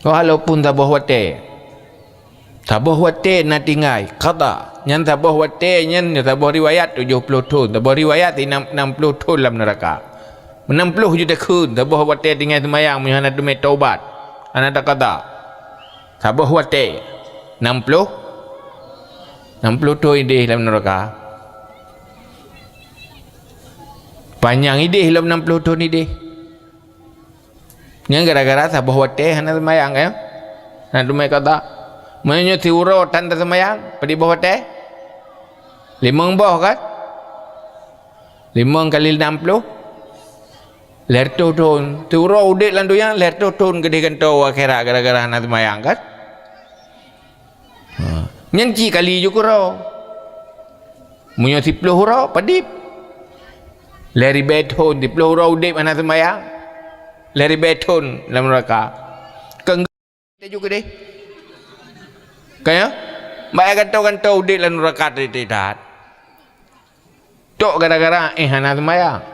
Walaupun saboh watée. Saboh watée na tinggai, qadha. Nyan saboh watée nyan, saboh riwayat tujoh ploh thon, saboh riwayat nam, nam ploh thon lam neuraka. Nam ploh juta kheun, saboh watée tinggai seumayang, meunyoe hana teumé taubat, hana taqadha. Saboh watée, nam ploh, nam ploh thon ideh lam neuraka. Panyang ideh lom nam ploh thon ideh. Nyan gara-gara saboh watée hana seumayang, ya. Hana teumé qadha. Meunyoe siuroe tan taseumayang, padum boh watée? Limong boh, kan? Limong kali nam ploh, lhèe reutôh thon. Siuroe udeb lam donya, lhèe reutôh thon keudeh gantoe akhirat gara-gara hana seumayang, kan? Ha. Nyan cit kali ju keudroe. Meunyoe siploh uroe, padum? Lhèe ribèe thon, siploh uroe udeb hana seumayang. Lhèe ribèe thon lam neuraka. Keu laju keudeh. Ka nyo? Bak gantoe-gantoe udeb lam neuraka teuh that. Tok gara-gara éh hana seumayang.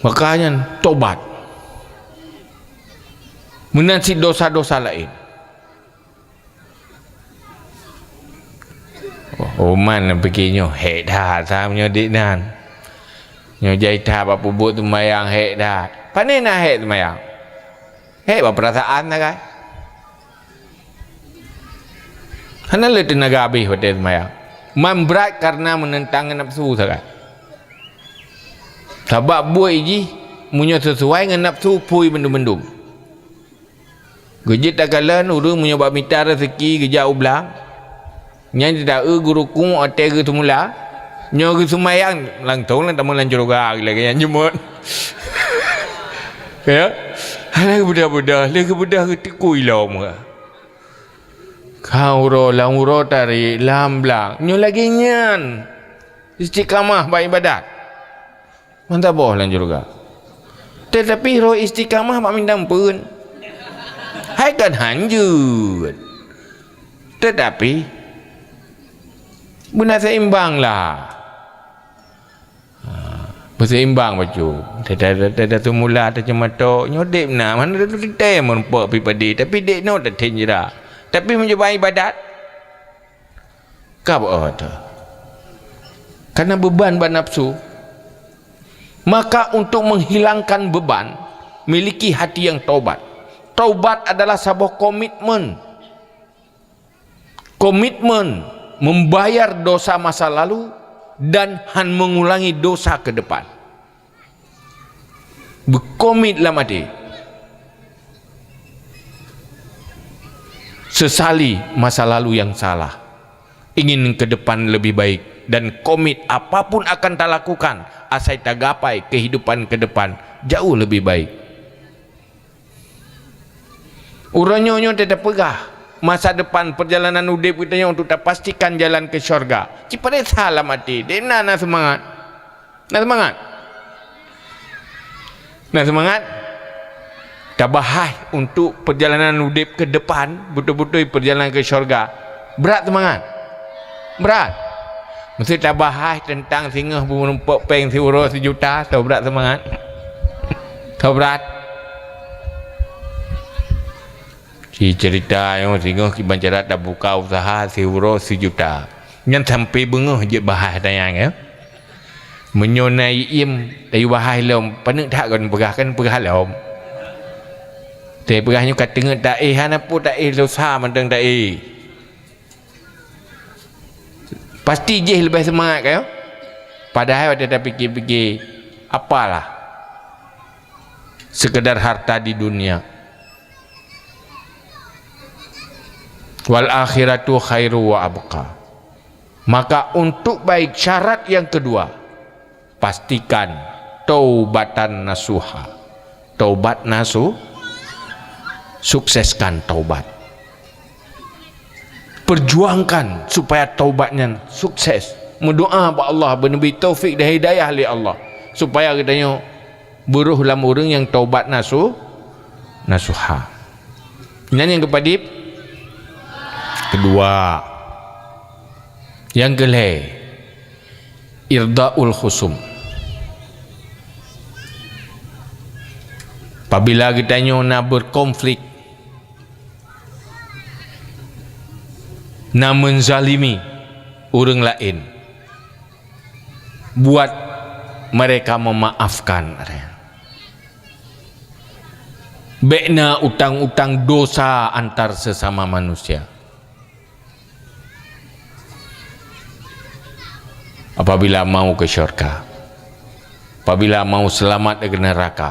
Maka nyan tobat. Meunan cit dosa-dosa laén. Oh, man pike nyoe hék that sa meunyoe dik nan. Nyoe jai that bak peubuet seumayang hék that. Pane na hék seumayang? Hék bak peurasaan sagai. Hana lé teunaga habéh watée seumayang. Man brat kareuna meuneuntang ngon nafsu sagai. Sabab buet jih meunyoe sisuai ngon nafsu phui bandum-bandum. Geujeuet takalon ureuëng meunyoe bak mita raseuki geujak u blang. Nyan jitaeu geuruku watée geuseumula. Nyoe geuseumayang langsong lam tamong lam syeuruga lagée nyan jeuet. Ya. Hana geubeudôh-beudôh, lé geubeudôh geuteukui lom ka. Ka uroe lam uroe tarék lam blang. Nyoe lagée nyan istiqamah bak ibadat. Mantap boh lam syeuruga. Tetapi roh istiqamah bak mita ampeuen. Hai kan hanjeuet. Tetapi beuna seimbang lah. Ha, beuseimbang bacut. Teuka-teuka seumula teuceumatok nyoe deb na mana teuka-teuka meureumpok pi padé, tapi dek nyoe teuka jira. Tapi meunyoe bak ibadat, ka beuoh teuh. Karena beban bak nafsu. Maka untuk menghilangkan beban, miliki hati yang taubat. Taubat adalah saboh komitmen. Komitmen membayar dosa masa lalu dan han mengulangi dosa ke depan. Beukomit lam até. Sesali masa lalu yang salah. Ingin ke depan lebih baik dan komit apapun akan talakukan asai tagapai kehidupan ke depan jauh lebih baik. Uroe nyoe nyoe teupeugah masa depan perjalanan udeb geutanyoe untuk tapastikan jalan ke syurga. Cipareuksa lam até, dek na na seumangat. Na seumangat? Na seumangat? Tabahas untuk perjalanan udeb ke depan, beutôi-beutôi perjalanan ke syurga. Brat seumangat? Brat. Meuseuti tabahas teuntang singoh beumeurumpok péng siuroe sijuta, soe brat seumangat? Soe brat? Ci cerita nyoe singoh kiban cara tabuka usaha siuroe sijuta. Nyan sampai beungoh jeuet bahas tanyang ya. Meunyoe na iem tayue bahas lom, paneuk that kon peugah kan peugah lom. Teupeugah nyoe ka teungeut taéh hana peue taéh dosa mantong taéh. Pasti jih leubeh seumangat kan? Padahai watée tapike-pike apalah sekedar harta di dunia. Wal akhiratu khairu wa abqa. Maka untuk baik syarat yang kedua, pastikan taubatan nasuha. Taubat nasu, sukseskan taubat. Perjuangkan supaya taubat nyan sukses. Meudoa bak Allah beuneubi taufik dan hidayah lé Allah supaya geutanyoe beurôh lam ureuëng nyang taubat nasu, nasuha. Nyan nyang keupadib? Kedua. Nyang keulhèe, irdaul khusum. Apabila geutanyoe na berkonflik, na menzalimi ureuëng laén, buat mereka memaafkan. Bék na utang-utang dosa antar sesama manusia. Apabila mau ke syurga, apabila mau selamat dari neraka,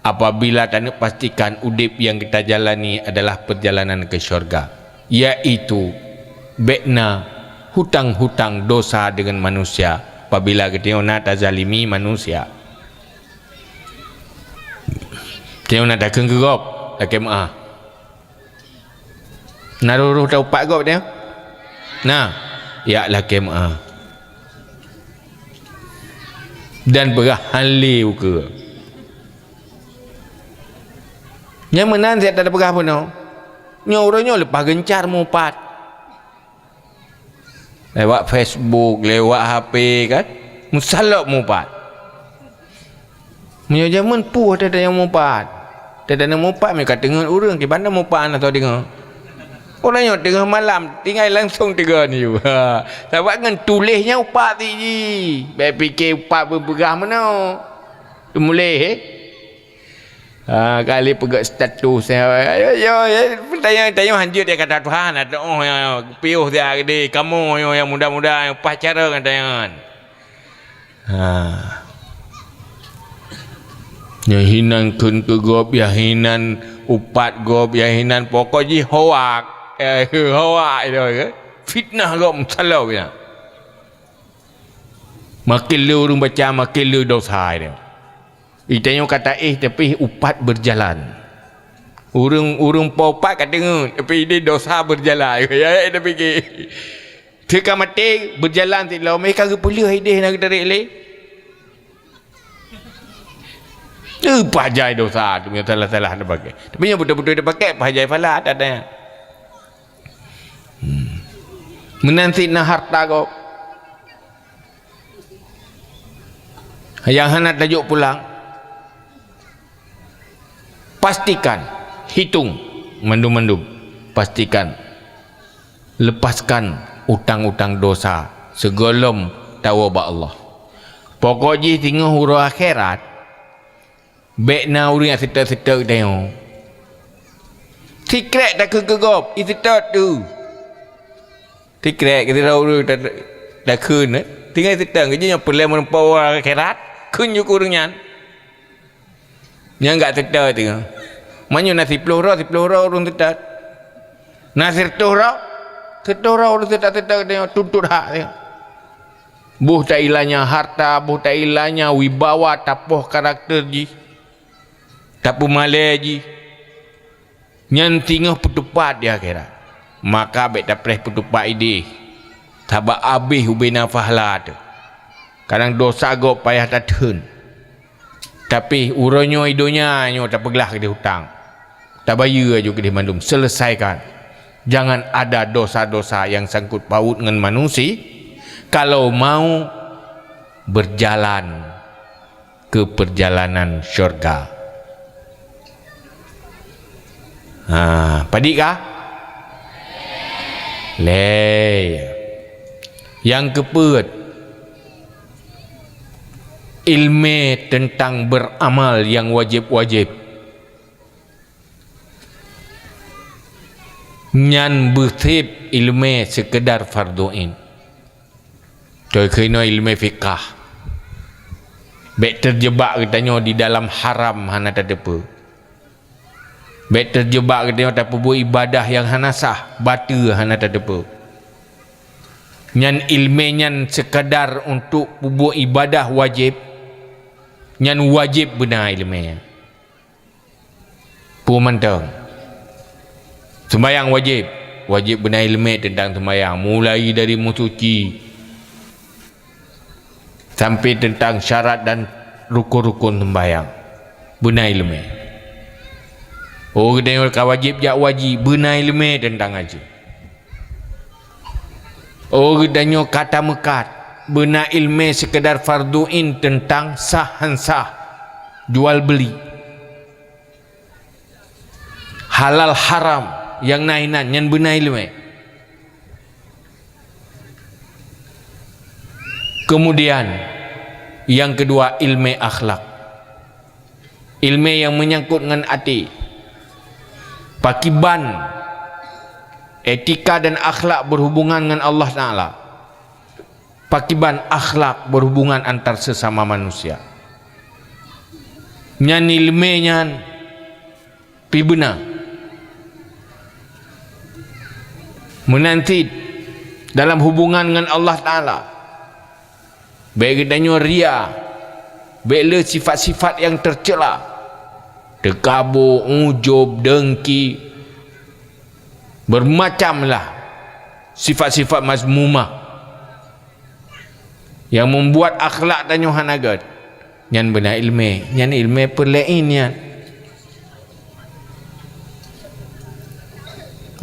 apabila taneuk pastikan udeb nyang tajalani adalah perjalanan ke syurga, yaitu bék na hutang-hutang dosa dengan manusia. Apabila geutanyoe na tazalimi manusia, tanyoe na takheun keu gob, lakée meuáh. Na roh-roh taupat gob nyoe? Na, yak lakée meuáh. Dan peugah hán lé ukeue. Nyang meunan siat tapeugah bunoe. Nyoe uroe nyoe leupah geuncar mupat. Lewat Facebook, lewat H P kan, meusalok mupat. Meunyoe jameun puih teuh nyang mupat. Teuh nyang mupat meuka teungeut ureuëng kiban mupat na soe deungoe. Ureuëng nyoe teungoh malam tinggai langsong teugön yue. Ha, sabab ngon tuléh nyan upat ti ji. Bék pike upat beupeugah meunoe. Teumuléh eh. Ha, kali peugah status eh. Ayo yo, yo, tanyong-tanyong hanjeuet di kata Tuhan atau oh ya piôh dia gede kamoe yo yang muda-muda yang pas cara ngon tanyan. Ha. Nyang hinan kheun keu gob, nyang hinan upat gob, nyang hinan pokok jih hoak. Eh, hoak itu ke? Fitnah gob meusalau ya. Makin le ureuëng baca, makin le dosa dia. Itanyoe kata eh tapi upat berjalan. Ureuëng ureuëng po upat ka deungoe, tapi ini dosa berjalan. Ya, ya, tapi ke. Teuka maté beujalan ti lom, eh, ka geupeuleueh idéh na geutarek lé. Eh, pajai dosa tu yang salah-salah dipakai. Tapi yang betul-betul dipakai pajai pala ada. Hmm. Meunan sit na harta gob. Yang hana tajok pulang. Pastikan, hitung mandum-mandum. Pastikan, lepaskan utang-utang dosa sigohlom tawoe bak Allah. Pokok jih teungoh uroe akhirat, bék na ureuëng nyang seutôt-seutôt tanyoe. Sikrek takheun keu gob, iseutôt tu. Sikrek keu sidroe ureuëng ta-, takheun, eh. Tinggai seutôt, keu jih nyoe peureulée meureumpok uroe akhirat, kheun ju keu ureuëng nyan. Nyang gak seutôt teungoh. Meunyoe na siploh droe, siploh droe ureuëng seutôt. Na sireutôh droe, sireutôh droe ureuëng seutôt-seutôt teungoh tuntut hak teungoh. Boh tailanya harta, boh tailanya wibawa, tapoh karakter jih, tapeumalée jih. Nyan singoh peutupat di akhirat. Maka bék tapreh peutupat idéh. Sabab abéh ubé nafah la teuh. Kadang dosa gob payah tatheun. Tapi uroe nyoe i donya nyoe tapeuglah keudeh utang. Tabayeue aju keudeh mandum, selesaikan. Jangan ada dosa-dosa yang sangkut paut ngon manusia kalau mau berjalan ke perjalanan syurga. Ha, padit kah? Lé. Yang keupeuet, ilmu tentang beramal yang wajib-wajib. Nyan beuseb ilmu sekedar fardhu ain. Toh keunoe ilmu fiqah. Bék terjebak geutanyoe di dalam haram hana tateupeue. Bék terjebak geutanyoe tapeubuet ibadah nyang hana sah, bateue hana tateupeue. Nyan ilmu nyan sekadar untuk peubuet ibadah wajib, nyan wajib beuna ilmu nyan. Peue mantong. Sumbayang wajib. Wajib beuna ilmu tentang sumbayang. Mulai dari meusuci sampai tentang syarat dan rukun-rukun sumbayang. Beuna ilmu. Oh, geutanyoe ka wajib jak haji, beuna ilmu tentang haji. Oh, geutanyoe ka tameukat, beuna ileumé seukeudar fardhu ain teuntang sah han sah, jual beuli, halal haram, nyang na inan, nyan beuna ileumé. Keumudian, nyang keudua, ileumé akhlak. Ileumé nyang meunyangkot ngon até. Pakiban etika dan akhlak berhubungan ngon Allah Taala. Pakiban akhlak berhubungan antar sesama manusia. Nyan ileumé nyan pih beuna. Meunan cit dalam hubungan ngon Allah Taala. Bék geutanyoe ria, bék le sifat-sifat nyang teucela, teukabô, ujub, deungki, bermacamlah sifat-sifat mazmumah nyang membuat akhlak tanyoe hana gét. Nyan beuna ileumé, nyan ileumé peureulée ain nyan.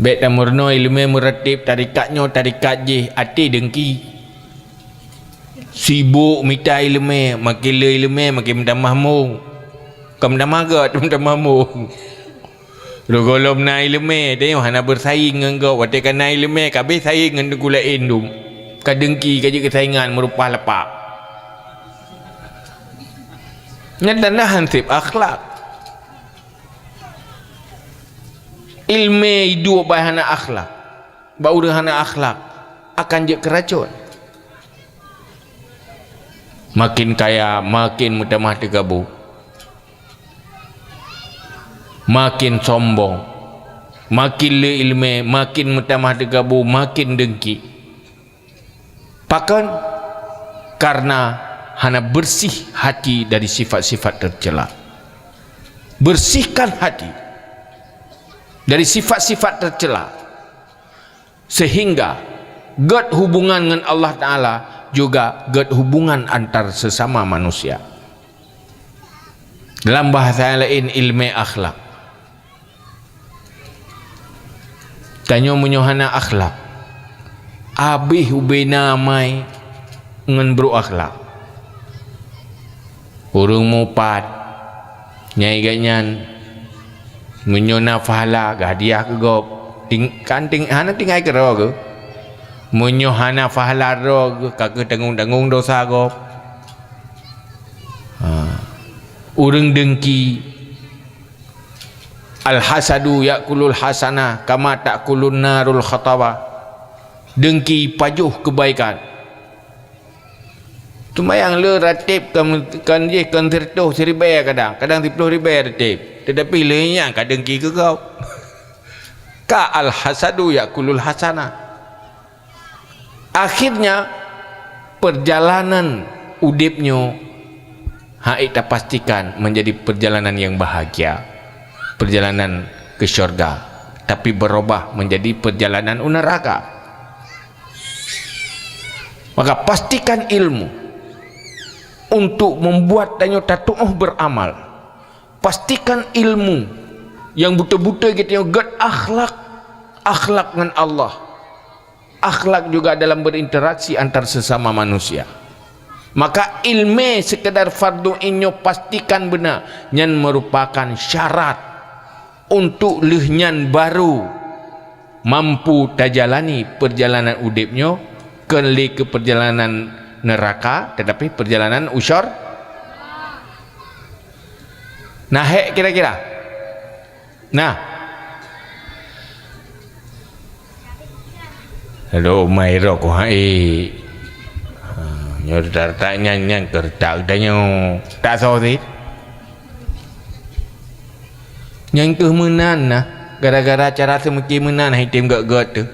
Bék tameurunoe ileumé meuratéb, tarekat nyoe, tarekat jéh, até deungki. Sibok mita ileumé, makin le ileumé, makin meutamah mong. Kon meutamah gét, meutamah mong. Lôn gohlom na ileumé, tanyoe hana beursaing ngon gob. Watée ka na ileumé, ka abéh saing ngon teungku laén dum. Ka deungki, ka jeuet keu saingan meurumpah lapak. Nyan tanda han sép akhlak. Ileumé iduek bak hana akhlak, bak ureuëng hana akhlak, akan jeuet keu racon. Makin kaya, makin meutamah teukabô. Makin sombong. Makin le ileumé, makin meutamah teukabô, makin deungki. Pakon? Karena hana bersih hati dari sifat-sifat tercela. Bersihkan hati dari sifat-sifat tercela, sehingga gét hubungan ngon Allah Taala, juga gét hubungan antar sesama manusia. Dalam bahasa laén, ileumé akhlak. Tanyoe meunyoe hana akhlak, abéh ubé na amai ngon brok akhlak. Ureuëng mupat, nyang gét nyan, meunyoe na pahala, geuhadiah keu gob. Ting-, kan ting-, hana tinggai keudroe geuh. Meunyoe hana pahala droe geuh, ka geutanggong-tanggong dosa gob. Ha. Ureuëng deungki, "Al-hasadu ya'kulul hasanah kama ta'kulun narul khatabah." Deungki pajoh keubaikan. Seumayang le ratéb kon, kon jih kon siratoh, siribée kadang, kadang siploh ribée ratéb. Teutapi le nyan ka deungki keu gob. Ka al-hasadu ya'kulul hasanah. Akhirnya, perjalanan udeb nyoe hana tapastikan menjadi perjalanan yang bahagia, perjalanan ke syurga, tapi berubah menjadi perjalanan u neraka. Maka pastikan ilmu untuk membuat tanyoe tatuoh beramal. Pastikan ilmu nyang beutôi-beutôi geutanyoe gét akhlak, akhlak ngon Allah. Akhlak juga dalam berinteraksi antar sesama manusia. Maka ileumé seukeudar fardhu ain nyoe pastikan beuna, nyan meurupakan syarat untuk lheueh nyan baru mampu tajalani peurjalanan udeb nyoe, kon lé keu peurjalanan neuraka, teutapi peurjalanan u syar-, na hék kira-kira? Nah. Aduh, mai rok hai. Ha, nyoe rata-rata nyan, nyan keuretak geutanyoe. Tak soe cit. Nyan keuh meunan nah, gara-gara cara seumiki meunan hai tem gét-gét teuh.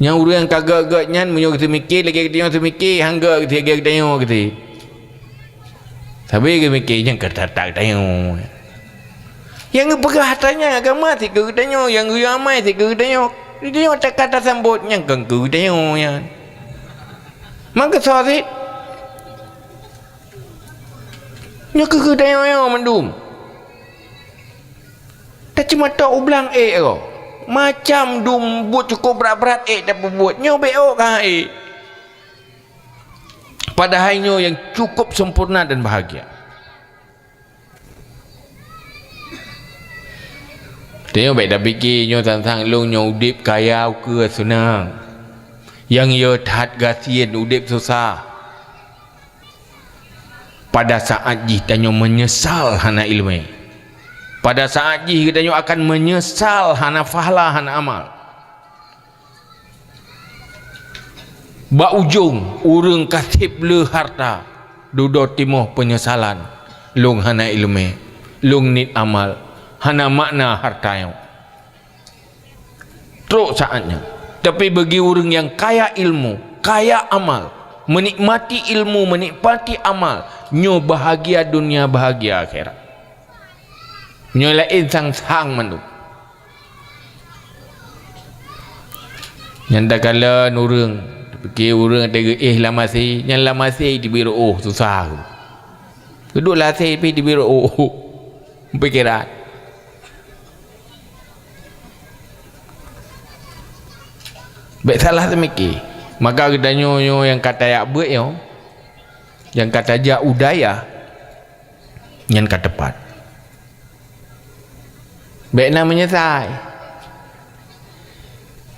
Nyang ureuëng ka gét-gét nyan meunyoe geuseumiki lagée geutanyoe seumiki, han gét lagée geutanyoe geuti. Sabe geumiki nyang keuretak geutanyoe. Nyang geupeugah atra nyan agama sit keu geutanyoe, nyang geuyue amai sit keu geutanyoe. Geutanyoe teuka tasambot nyang kon keu geutanyoe nyan. Mangkeusot sit. Nyoe keu geutanyoe mandum. Taceumatok u blang ék ko. Macam dum buet cukup brat-brat ék tapeubuet. Nyoe bék ôk ka ék. Padahai nyoe nyang cukup sempurna dan bahagia. Tanyoe bék tapike nyoe sang-sang lôn nyoe udép kaya ukeue seunang. Nyang yo that gasien udép susah. Pada saat jih tanyoe meunyeusal hana iéleumé. Pada saat jih geutanyoe akan meunyeusal hana pahala, hana amal. Bak ujong, ureuëng ka seb le harta, dudoe timoh peunyesalan, "Lôn hana iéleumé, lôn niet amal, hana makna harta nyoe." Trok saát nyan. Tapi bagi ureuëng nyang kaya ilmu, kaya amal, menikmati ilmu, menikmati amal, nyoe bahagia dunia, bahagia akhirat. Nyoe laén sang-sang mandum. Nyan takalon ureuëng, pike ureuëng teuga éh lam asé, nyan lam asé teubiet reuôh susah. Keuduek lam asé pih teubiet reuôh. Pikiran. Bék salah teumike. Maka geutanyoe nyoe nyang ka tajak beuet nyoe, nyang ka tajak u dayah, nyan ka teupat. Bék na meunyeusai.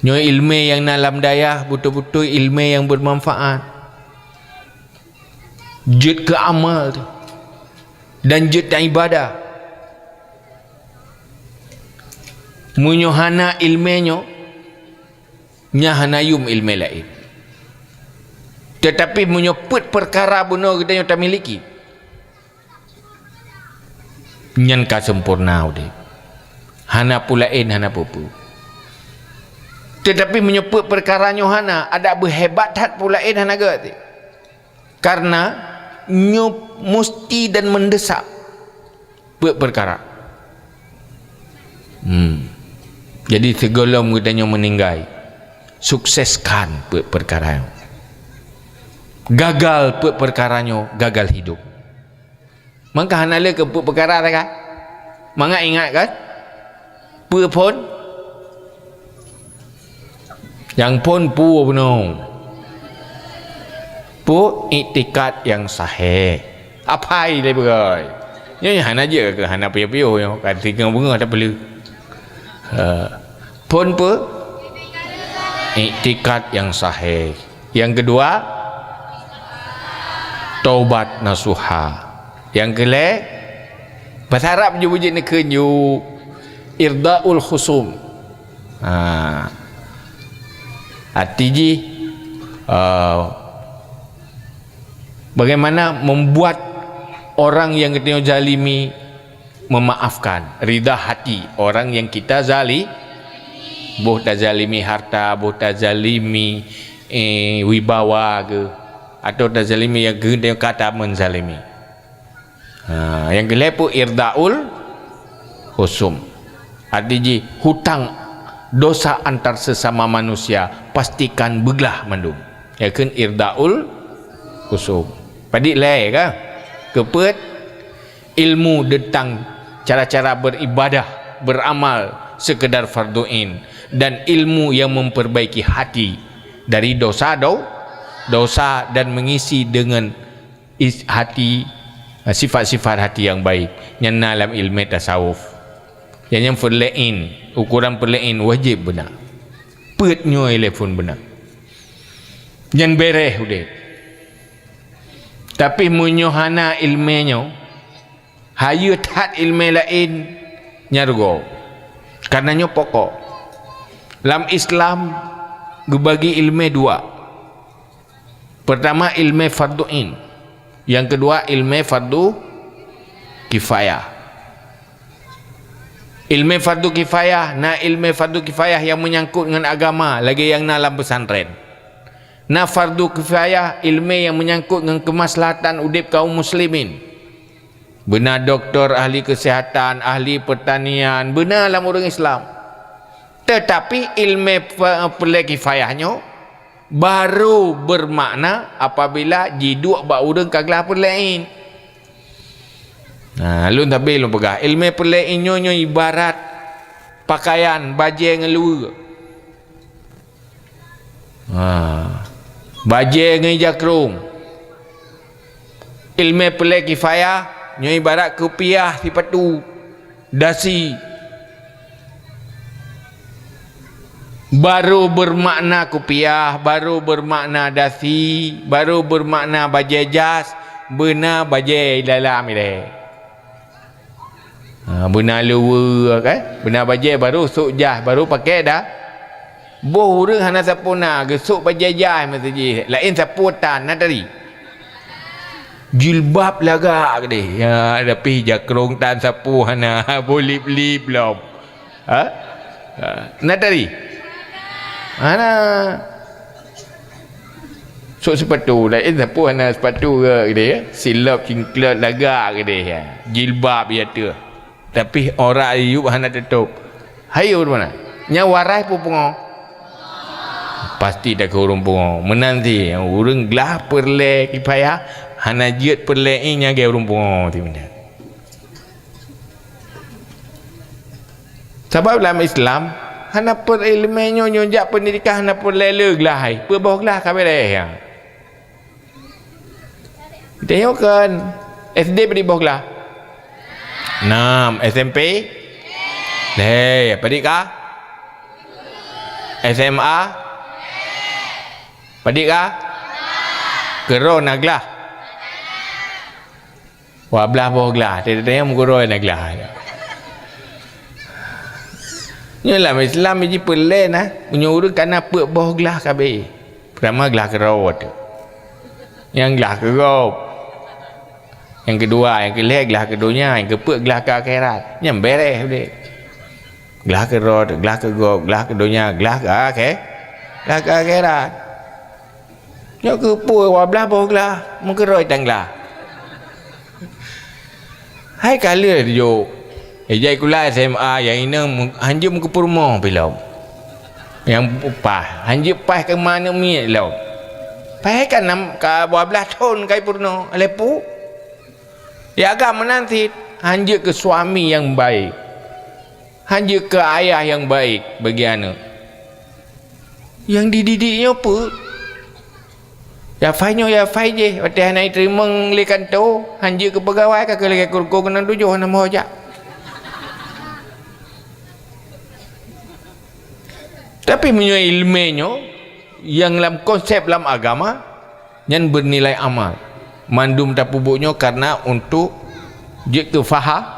Nyoe iéleumé nyang na lam dayah beutôi-beutôi iéleumé nyang beumanfaat. Jeuet keu amal teuh dan jeuet keu ibadah. Meunyoe hana iéleumé nyoe, nyan hana yum iéleumé laén. Teutapi meunyoe peuet peukara bunoe geutanyoe tamiliki, nyan ka sempurna udép. Hana peue laén, hana peue-peue. Teutapi meunyoe peuet peukara nyoe hana, adak beuhebat that peue laén hana gét. Karena nyoe musti dan mendesak peuet peukara. Hmm. Jadi sigohlom geutanyoe meuninggai, sukseskan peuet peukara nyoe. Gagal peuet peukara nyoe, gagal hidup. Maka hana lé keu peuet peukara teuka. Mangat ingat kan? Peue phon? Nyang phon peue bunoe? Peue iktikad nyang sahih. Apai lé beurôi. Nyoe hana jeuet keu hana piôh-piôh nyoe, ka singoh beungoh tapeuleueh. Ha. Phon peue? Iktikad nyang sahih. Yang kedua, taubat nasuha. Yang keulhèe, bahasa Arab jih beujeuet neukheun ju irdaul khusum. Ha. Arti jih, eh, bagaimana membuat orang yang geutanyoe zalimi memaafkan, ridha hati orang yang kita zali-, boh tazalimi harta, boh tazalimi, eh, wibawa ke, atau tazalimi nyang geutanyoe ka tamenzalimi. Ha, nyang keulhèe peue? Irdaul khusum. Arti jih hutang dosa antar sesama manusia pastikan beuglah mandum. Nyan kheun irdaul khusum. Padit lé ka? Keupeuet ilmu tentang cara-cara beribadah, beramal sekedar fardu ain, dan ilmu yang memperbaiki hati dari dosa do-, dosa dan mengisi dengan is-, hati, sifat-sifat hati yang baik. Nyan na lam ilmu tasawuf. Nyan, nyan fardu ain, ukuran fardu ain wajéb beuna. Peuet nyoe lé phon beuna. Nyan bèrèh udép. Tapi meunyoe hana iéleumé nyoe, hayeue that iéleumé laén, nyan rugoe. Karena nyoe pokok. Lam Islam geubagi iéleumé dua. Pertama, iéleumé fardu ain. Yang kedua, iéleumé fardu kifayah. Iéleumé fardu kifayah, na iéleumé fardu kifayah nyang meunyangkot ngon agama, lagée nyang na lam peusantren. Na fardu kifayah, iéleumé nyang meunyangkot ngon keumaslahatan udeb kaum muslimin. Beuna doktor, ahli keusihatan, ahli peurtanian, beuna lam ureuëng Islam. Teutapi iéleumé pe-, peureulée kifayah nyoe baru beumakna apabila jiduek bak ureuëng ka glah peureulée ain. Nah, lôn sabe lôn peugah, iéleumé peureulée ain nyoe, nyoe ibarat pakaian, bajée ngon luweue. Ha. Bajée ngon jakrong. Ileumé peureulée kifayah, nyoe ibarat kupiah, sipatu, dasi. Baru beumakna kupiah, baru beumakna dasi, baru beumakna bajée jas, beuna bajée dalam ilée. Ha, beuna luweue, kan? Beuna bajée baru sôk jas, baru pakai dah. Boh ureuëng hana sapeue na, geusôk bajée jas meuseujid. Laén sapeue tan, na tadi. Jilbab lagak keudeh. Ya, tapi jakrong tan sapeue hana, boh lip-lip lom. Ha? Ha, na tadi. Hana. Sôk sipatu, laén sapeue hana sipatu ke, keudeh, ya. Silop cingklot lagak keudeh, ya. Jilbab ya teuh. Tapi aurat Ayub hana tutôp. Hai ureuëng mana? Nyang warai peue pungo? Pasti takheun ureuëng pungo. Meunan cit, ureuëng glah peureulée kifayah, hana jeuet peureulée ié nyang lagée ureuëng pungo, ti meunan. Sabab lam Islam, hana peureulée ileumé nyoe, nyoe jak peundidikan hana peureulée le glah hai. Peue boh glah ka beureh, ya. Tanyoe kan S D padit boh glah? Enam. S M P? Lhée. Padit ka? S M A? Padit ka? Keudroe na glah? Dua blaih boh glah, teuntée meuguroe na glah. Nyoe lam Islam jih peureulée na, meunyoe ureuëng ka na peuet boh glah ka abéh. Peurtama glah keudroe teuh. Nyang glah keu gob. Nyang keudua, nyang keulhée glah keu donya, nyang keupeuet glah keu akhirat. Nyan beureh udeb. Glah keudroe, glah keu gob, glah keu donya, glah keu akhé-, glah keu akhirat. Nyoe keupeue dua blaih boh glah, meukeuroi tan glah. Hai ka lheueh jok. Eh, jai kula S M A, nyang inong meu-, hanjeuet meukeupeurumoh pi lom. Nyang paih, hanjeuet paih keu ma aneuk miet lom. Paih ka nam, ka dua blaih thon kai peurunoe, lhée pu. Ya agam meunan cit, hanjeuet keu suami nyang baik. Hanjeuet keu ayah nyang baik bagi aneuk. Nyang dididik nyoe peue? Ya fai nyoe, ya fai jéh, watée hana jiteurimong lé kantô, hanjeuet keu peugawai ka keu lagée kurko keunong tujoh hana meuho jak. Tapi meunyoe ileumé nyoe, nyang lam konsep lam agama, nyan beunilai amal. Mandum tapeubuet nyoe karena untuk jeuet keu faha-,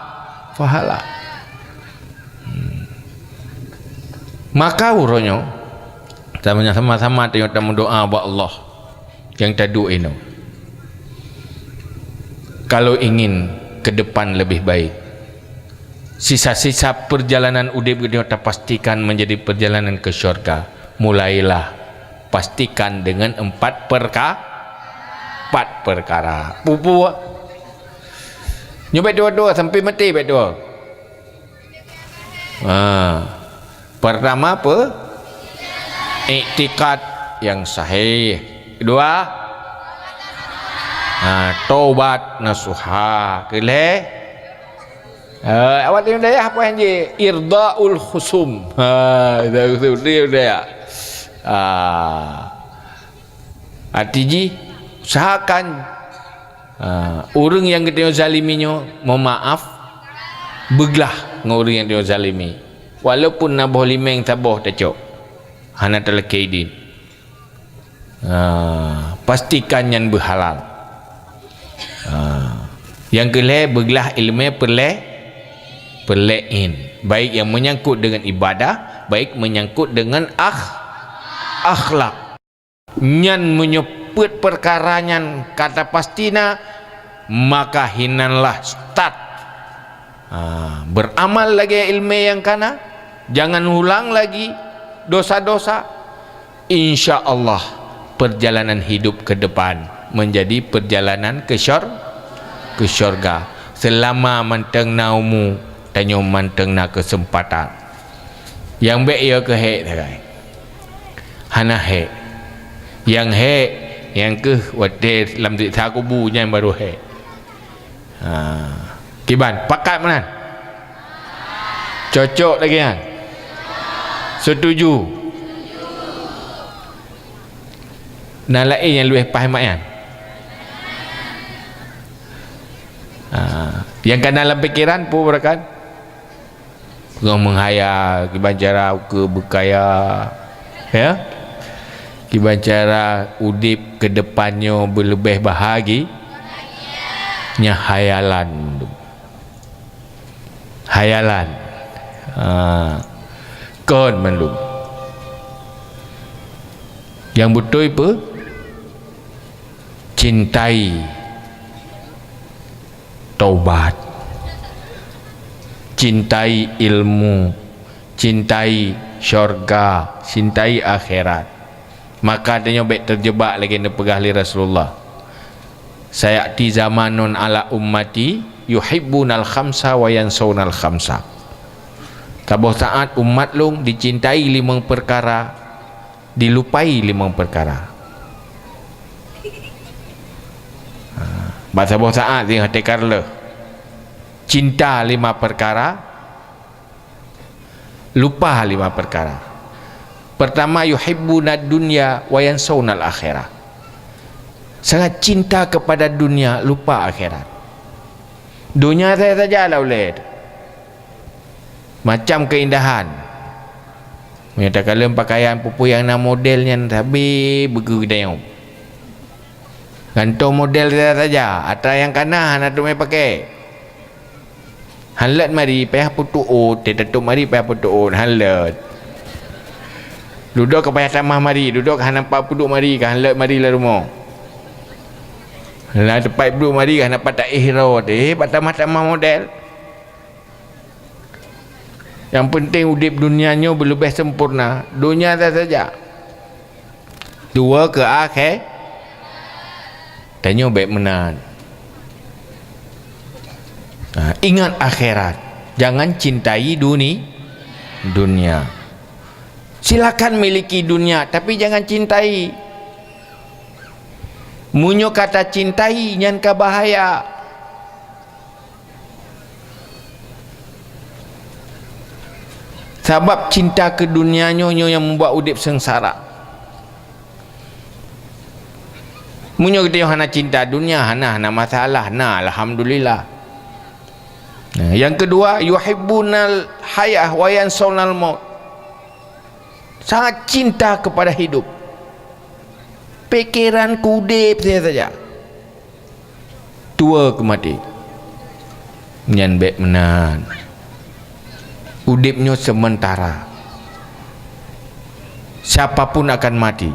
fahala. Hmm. Maka uroe nyoe, sama-sama tanyoe tameudoá bak Allah nyang taduek inoe. Kalau ingin ke depan lebih baik, sisa-sisa perjalanan udeb geutanyoe tapastikan menjadi perjalanan ke syurga. Mulailah pastikan dengan empat perka-, empat perkara. Peue-peue? Nyoe bék tuwoe-tuwoe, sampai maté bék tuwoe. Ha. Pertama apa? Iktikad yang sahih. Kedua, ha, taubat nasuha. Keulhée, eh, awak di dayah apa yang je? Irdaul khusum. Ha, irdaul khusum di dayah. Ah. Arti jih, usahakan, ah, ureuëng nyang geutanyoe zalimi nyoe meumaáf, beuglah ngon ureuëng nyang geutanyoe zalimi. Walaupun na boh limeng saboh tacok, hana talakée idin. Ah, pastikan nyan beuhalal. Ah, nyang keulhée beuglah ileumé peureulée, peureulée in, baik nyang menyangkut dengan ibadah, baik menyangkut dengan akh-, akhlak. Nyan meunyoe peuet peukara nyan ka tapasti na, maka hinanlah start. Ha, beuramal lagée ileumé nyang ka na, jangan ulang lagi dosa-dosa. Insya Allah, perjalanan hidup ke depan menjadi perjalanan ke syur-, ke syurga. Seulama mantong na umu, tanyoe mantong na keuseumpatan. Nyang bék yo keuh hék sagai. Hana hék. Nyang hék, nyang keuh watée lam siksa kubu nyan barô hék. Ha. Kiban, pakat meunan? Cocok lagée nyan? Setuju? Na laén nyang leubeh paih mat nyan? Ha, nyang ka na lam pikeran peue beurakan? Peugah meuhayal, kiban cara keu beukaya, ya? Kiban cara udeb keu depan nyoe beuleubeh bahagi-, nyan hayalan. Hayalan. Ha. Kon mandum. Nyang beutôi peue? Cintai taubat. Cintai ilmu. Cintai syurga. Cintai akhirat. Maka tanyoe bék teujebak lagée neupeugah lé Rasulullah, "Sayati zamanun ala ummati yuhibbunal khamsa wa yansaunal khamsa." Saboh saát umat lôn dicintai limong peukara, dilupai limong peukara. Ha, bak saboh saát singoh teuka reuloh. Cinta lima peukara, lupa lima peukara. Pertama, yuhibbunad dunya wa yansaunal akhirah. Sangat cinta kepada dunia, lupa akhirat. Dunia saja-saja lah ulée. Macam keindahan. Meunyoe takalon pakaian peue-peue nyang na model nyan sabe beugeudayong. Gantoe model saja-saja, atra nyang ka na hana teumé pakai. Han leuet mari, payah peutuôt, teututup mari payah peutuôt, han leuet. Dudoe ka payah tamah mari, dudoe ka hana pat peuduek mari, ka han leuet mari lam rumoh. Lam teumpat peuduek mari, ka hana pat taéh droe, eh, pat tamah-tamah model. Nyang peunteng udeb dunia nyoe beuleubeh sempurna, dunia saja-saja. Tuwoe keu akhé-, tanyoe bék meunan. Ha, ingat akhirat, jangan cintai duni-, dunia. Silakan miliki dunia, tapi jangan cintai. Meunyoe ka tacintai, nyan ka bahaya. Sabab cinta keu dunia nyoe, nyoe nyang membuat udeb seungsara. Meunyoe geutanyoe hana cinta dunia, hana, hana masalah, na, alhamdulillah. Nah, yang kedua, yuhibbunal hayah wa yansaunal maut. Sangat cinta kepada hidup. Pikeran keu udeb saja-saja. Tuwoe keu maté. Nyan bék meunan. Udeb nyoe sementara. Siapa pun akan mati.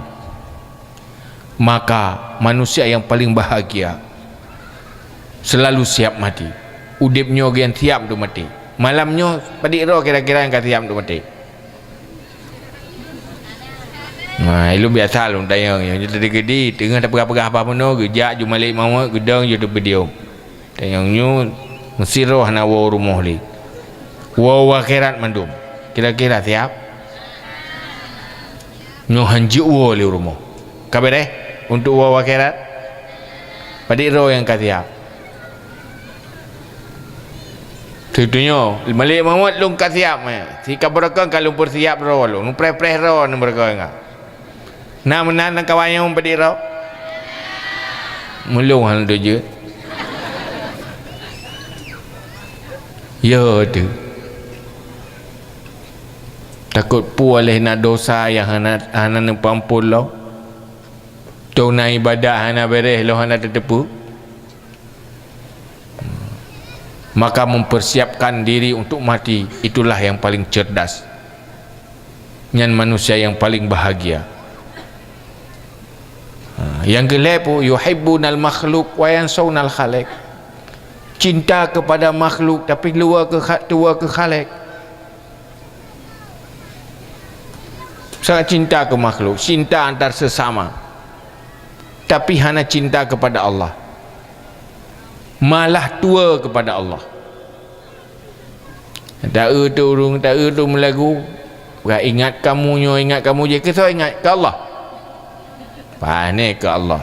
Maka manusia yang paling bahagia selalu siap mati. Udeb nyoe geuh siap untuk mati. Malam nyoe padit droe kira-kira nyang ka siap untuk mati. Nah, ilôn biasa lôn tanyong nyoe, nyoe tadi keudi teungoh tapeugah-peugah haba meunoe, geujak ju Malik Mahmud, geudong ju teupeudiom. Tanyong nyoe meusidroe hana woe rumoh lé. Woe u akhirat mandum. Kira-kira siap? Nyoe hanjeuet woe lé u rumoh. Ka beureh untuk woe u akhirat? Padit droe nyang ka siap? Seutuju nyoe, Malik Mahmud lôn ka siap, eh. Si ka beureukoh ka lôn peusiap droe lôn, lôn preh-preh droe ngon beureukoh nyan. Na meunan lam kawan nyoe padit droe? Meulôn hana tujeuet. Ya teuh. Takot peue lé na dosa nyang hana, hana neupeuampon lom. Teuh na ibadat hana beureh lom hana teuteupeue. Maka mempersiapkan diri untuk mati, itulah yang paling cerdas. Nyan manusia yang paling bahagia. Ha, nyang keulhèe peue, yuhibbunal makhluk wa yansaunal khaliq. Cinta kepada makhluk tapi luwa keu kha-, tuwa keu Khaliq. Sangat cinta keu makhluk, cinta antar sesama. Tapi hana cinta kepada Allah. Malah tuwa kepada Allah. Taeu tu ureueng, taeu tu meulagu. Bak ingat kamu nyoe, ingat kamu jih, keu soe ingat? Keu Allah. Pane keu Allah.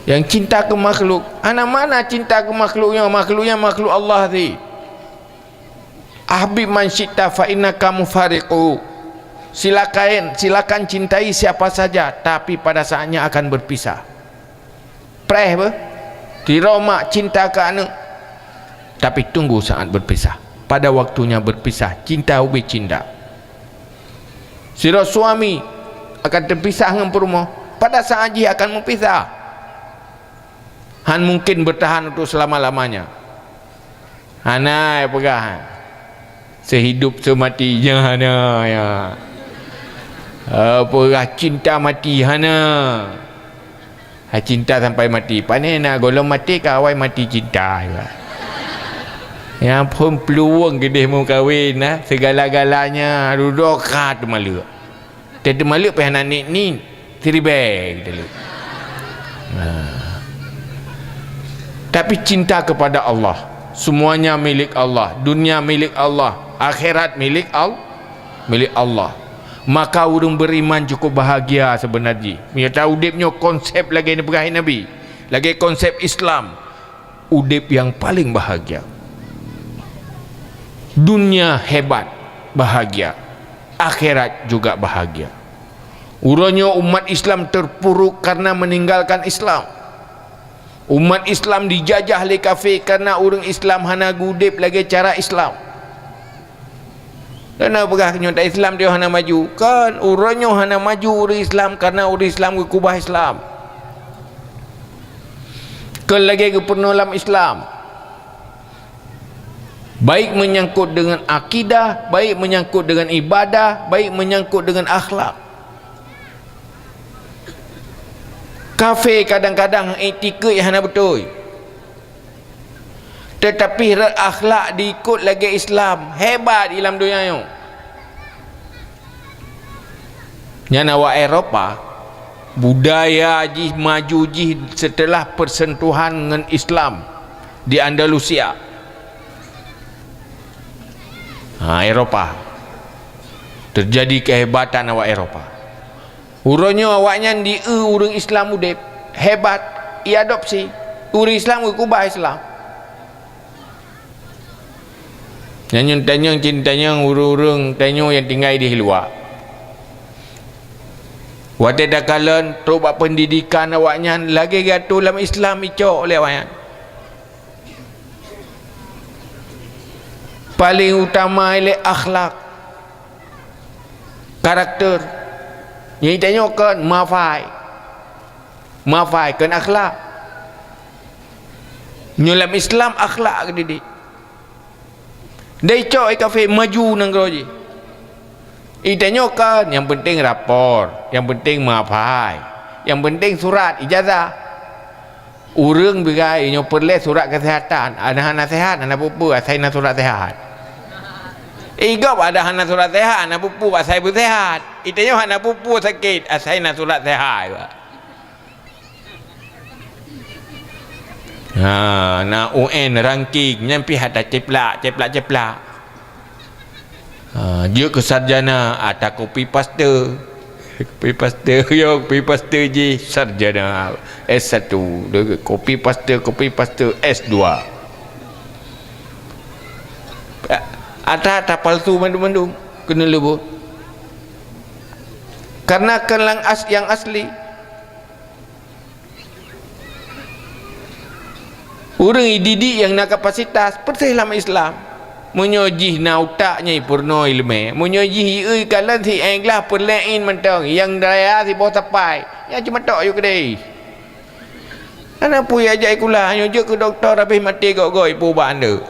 Nyang cinta keu makhluk, hana makna cinta keu makhluk nyoe, makhluk nyan makhluk Allah sit. "Ahbib man syi'ta fa innaka mufariqu." Silakan, silakan cintai siapa saja, tapi pada saatnya akan berpisah. Preh beuh, sidroe mak cinta keu aneuk, tapi tunggu saat berpisah. Pada waktunya berpisah, cinta ubit cinta. Sidroe suami akan terpisah ngon peurumoh, pada saat jih akan meupisah. Han mungkin bertahan untuk selama-lamanya. Hana, ya peugah, seuhidup seumati, ya hana, ya. Eh, peugah cinta mati, hana. Hai cinta sampai mati. Pane na gohlom maté ka awai mati cinta juga. Nyang phon peuluwang keudeh meukawen na, segala-galanya dudoe ka teumaleuek. Teuh teumaleuek pih hana nik-nik, siribèe teumaleuek. Nah. Tapi cinta kepada Allah, semuanya milik Allah, dunia milik Allah, akhirat milik Al-, milik Allah. Maka ureuëng beriman cukup bahagia sebenarnya. Meunyoe ta udeb nyoe konsep lagée neupeugah Nabi, lagée konsep Islam, udeb yang paling bahagia. Dunia hebat, bahagia. Akhirat juga bahagia. Uroe nyoe umat Islam terpuruk karena meninggalkan Islam. Umat Islam dijajah lé kafé karena ureuëng Islam hana geuudeb lagée cara Islam. Dan na peugah nyoe, "Islam dia hana maju." Kan, uroe nyoe hana maju ureuëng Islam karena ureuëng Islam geukubah Islam. Kon lagée geupeurunoe lam Islam. Baik menyangkut dengan akidah, baik menyangkut dengan ibadah, baik menyangkut dengan akhlak. Kafé kadang-kadang iktikeut hana beutôi. Tetapi rot akhlak diikot lagée Islam, hebat di lam donya nyoe. Nyan awak Eropa, budaya jih maju jih setelah persentuhan ngon Islam di Andalusia. Ha, Eropa. Terjadi kehebatan awak Eropa. Uroe nyoe awaknyan di-eu ureuëng Islam udeb, hebat, iadopsi. Ureuëng Islam geukubah Islam. Nyan nyoe tanyong cit tanyong ureuëng-ureuëng tanyoe nyang tinggai di luwa. Watée takalon trok bak pendidikan awaknyan lagée geuatoe lam Islam icok lé awaknyan. Paling utama ilée akhlak, karakter. Nyang itanyoe kon mafai. Mafai kon akhlak. Nyoe lam Islam akhlak geudidik. Dai cok i kafé maju nanggroe jih. Itanyoe kon, nyang penting rapor, nyang penting mafai, nyang penting surat ijazah. Ureuëng bigai nyoe peureulée surat keuseuhatan, ada hana seuhat, hana peue-peue, asai na surat seuhat. Igob ada hana surat seuhat, hana peue-peue, asai beuseuhat. Itanyoe hana peue-peue sakét, asai na surat seuhat. Ha, na U N ranking, nyan pih ata ciplak, ciplak, ciplak. Ha, jeuet keu sarjana, ata kopi paste. Kopi paste, yo, kopi paste jih sarjana S satu. Dia kopi paste, kopi paste S dua. Ata-ata palsu mandum-mandum keuneuk leubeh. Karena kon nyang as-, nyang asli. Ureuëng ididik nyang na kapasitas, persis lam Islam. Meunyoe jih na utak nyang ipeurunoe iéleumé, meunyoe jih iék kalon si ék glah peureulée in mantong, nyang raya siboh sapai, nyan cuma tok yue keudeh. Hana peue ijak sikula, nyoe jeuet keu dokto, habéh maté gok-gok ipeuubat andeuk.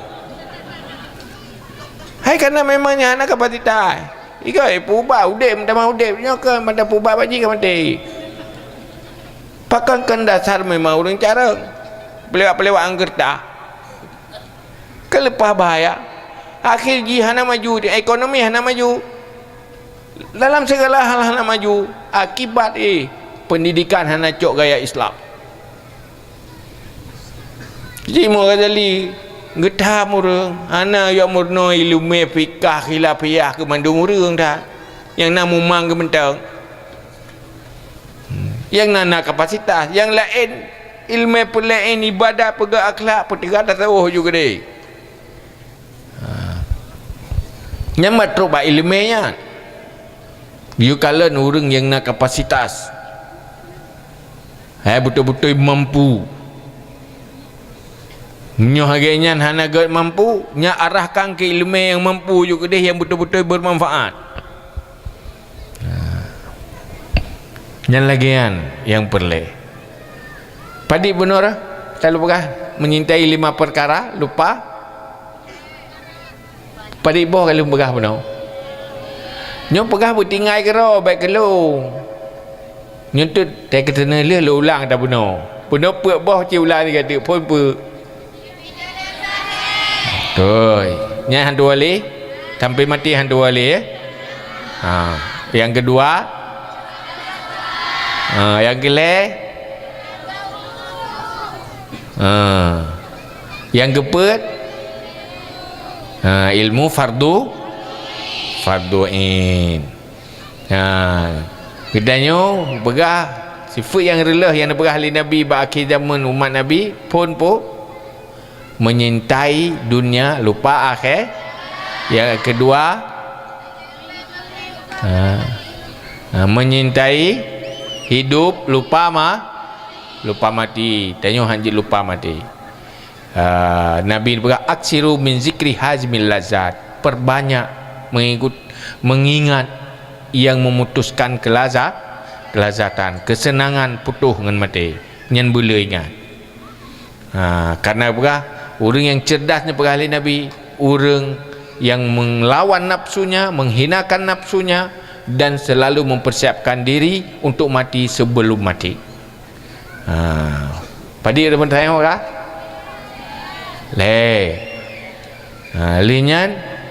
Hai kana memang nyan hana kapasitas. Igoe ipeuubat udeb, meutamah udeb, nyoe keu mantong peuubat bak jih ka maté. Pakon kon dasar memang ureuëng carông, peulewat-peulewat ngon geureutah. Keuleupah bahaya. Akhé jih hana maju, ekonomi hana maju. Dalam segala hal hana maju. Akibat, eh, pendidikan hana cok gaya Islam. Jadi Imam Ghazali geutam ureuëng, hana yue meurunoe iéleumé fikah khilafiyah keu mandum ureuëng that. Nyang na mumang geumeutong. Nyang na, na kapasitas, nyang laén iéleumé peureulée in, ibadat, peugah akhlak, peuteuka tasawuf ju keudeh. Ha. Nyan mat trok bak iéleumé nyan. Yue kalon ureuëng nyang na kapasitas. Hai beutôi-beutôi mampu. Nyoe lagée nyan hana gét mampu, nyan arahkan keu iéleumé nyang mampu ju keudeh nyang beutôi-beutôi beumanfaat. Nah. Nyan lagée nyan nyang peureulée. Padit bunoe rah, ka lôn peugah menyintai lima perkara, lupa. Padit boh ka lôn peugah bunoe. Nyoe peugah beutinggai keudroe bék keulong. Nyoe teuk teukeuteuneuk lheueh lôn ulang ata bunoe. Bunoe peuet boh cit ulang lagée teuk phon peuet. Beutôi. Nyan han tuwoe lé. Sampai maté han tuwoe lé, ya. Ha. Nyang keudua. Ha, nyang keulhée. Ha. Nyang keupeuet. Ha, ilmu fardu, fardu ain. Ha. Geutanyoe peugah sifeuet nyang reuloh nyang neupeugah lé Nabi bak akhé jamén umat Nabi, phon po. Menyintai dunia, lupa akhé. Nyang keudua, ha, ha, menyintai hidup, lupa ma-, lupa mati. Tanyoe han jeuet lupa mati. Ha, Nabi peugah, "Aksiru min zikri hazimil lazat." Perbanyak mengikut, mengingat yang memutuskan kelaza-, kelazatan, kesenangan putôh ngon maté. Nyan beuleu ingat. Ha, karena peugah, ureuëng nyang cerdas neupeugah lé Nabi, ureuëng yang melawan nafsunya, menghinakan nafsunya, dan selalu mempersiapkan diri untuk mati sebelum mati. Ha, padit ureuëng tanyong ka? Lé. Ha, lé nyan,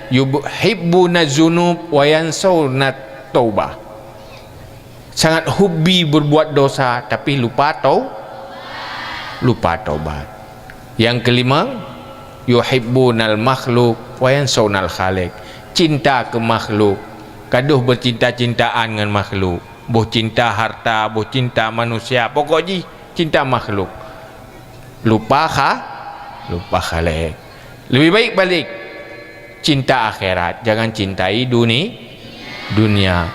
yuhibbuna zunub wa yansawna taubah. Sangat hobi berbuat dosa, tapi lupa tau-, lupa taubat. Yang kelima, yuhibbunal makhluk wa yansawnal khaliq. Cinta ke makhluk, gadoh bercinta-cintaan ngon makhluk. Boh cinta harta, boh cinta manusia, pokok jih cinta makhluk. Lupa kha-, lupa khaliq. Lebih baik balik cinta akhirat, jangan cintai duni-, dunia.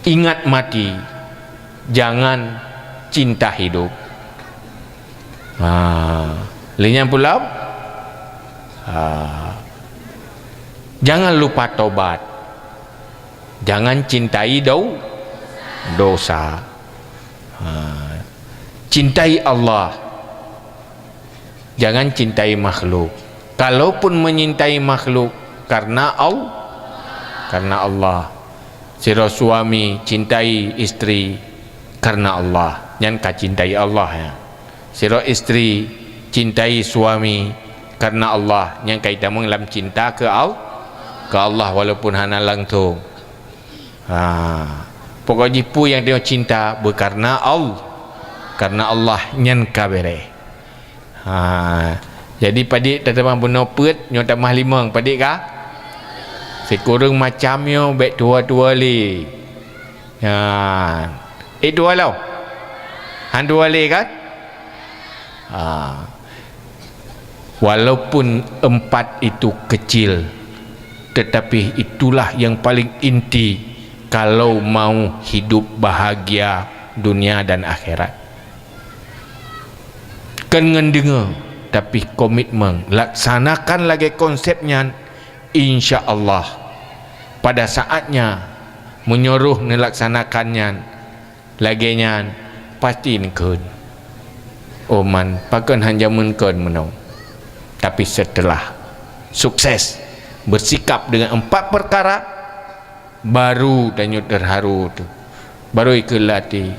Ingat mati, jangan cinta hidup. Ha, lé nyan pula, ha, jangan lupa tobat. Jangan cintai dau-, dosa. Ha, cintai Allah. Jangan cintai makhluk. Kalaupun menyintai makhluk, karena Al-, karena Allah. Sidroe suami cintai istri karena Allah, nyan ka cintai Allah, ya. Sidroe istri cintai suami karena Allah, nyan ka itamong lam cinta ke Al-, ke Allah walaupun hana langsung. Ha, pokok jih peue nyang tanyoe cinta beukarna Al-, karna Allah nyan ka bereh. Ha, jadi padit tatamah bunoe peuet, nyoe tamah limong, padit ka? Sikureueng macam nyoe bék tuwoe-tuwoe lé. Ha, eh, tuwoe lom? Han tuwoe lé kan? Ha. Walaupun empat itu kecil, tetapi itulah yang paling inti kalau mau hidup bahagia dunia dan akhirat. Kon ngon deungoe, tapi komitmen, laksanakan lagée konsep nyan, insya Allah, pada saatnya meunyoe roh neulaksanakan nyan, lagée nyan, pasti neukheun. Oh man, pakon han jameun kon meunoe. Tapi setelah sukses bersikap dengan empat perkara, baru tanyoe terharu tu. Baru ikheun lam até,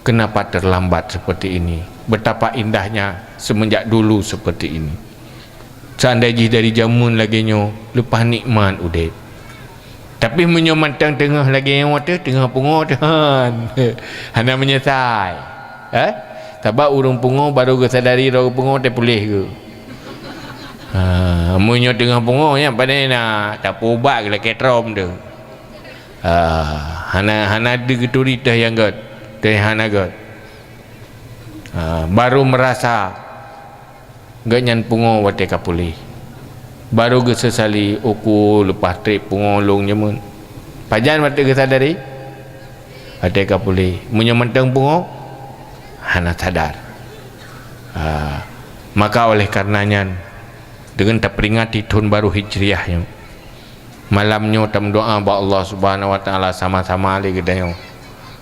kenapa terlambat seperti ini? Betapa indahnya semenjak dulu seperti ini. Seandai jih dari jameun lagée nyoe, leupah nikmat udeb. Tapi meunyoe mantong teungoh lagée nyoe teuh, teungoh pungoh teuh, han. Hana meunyeusai. Eh? Sabab ureuëng pungoh baru geusadari droe pungoh teuh puléh geuh. Ha, meunyoe teungoh pungoh nyan, pane na tapeuubat geulakée trom teuh. Ha, hana, hana deuh geuturi teuh nyang gét, teuh hana gét. Ha, baru meurasa gobnyan pungoh watée ka puléh. Baru geusesali, "Uku leupah treb pungo lôn nyoe meunan." Pajan watée geusadari? Watée ka puléh. Meunyoe mantong pungo, hana sadar. Ha. Maka oleh karena nyan, deungon taperingati thon baru Hijriah nyoe, malam nyoe tameudoá bak Allah Subhanahu wa Taala sama-sama lé geutanyoe.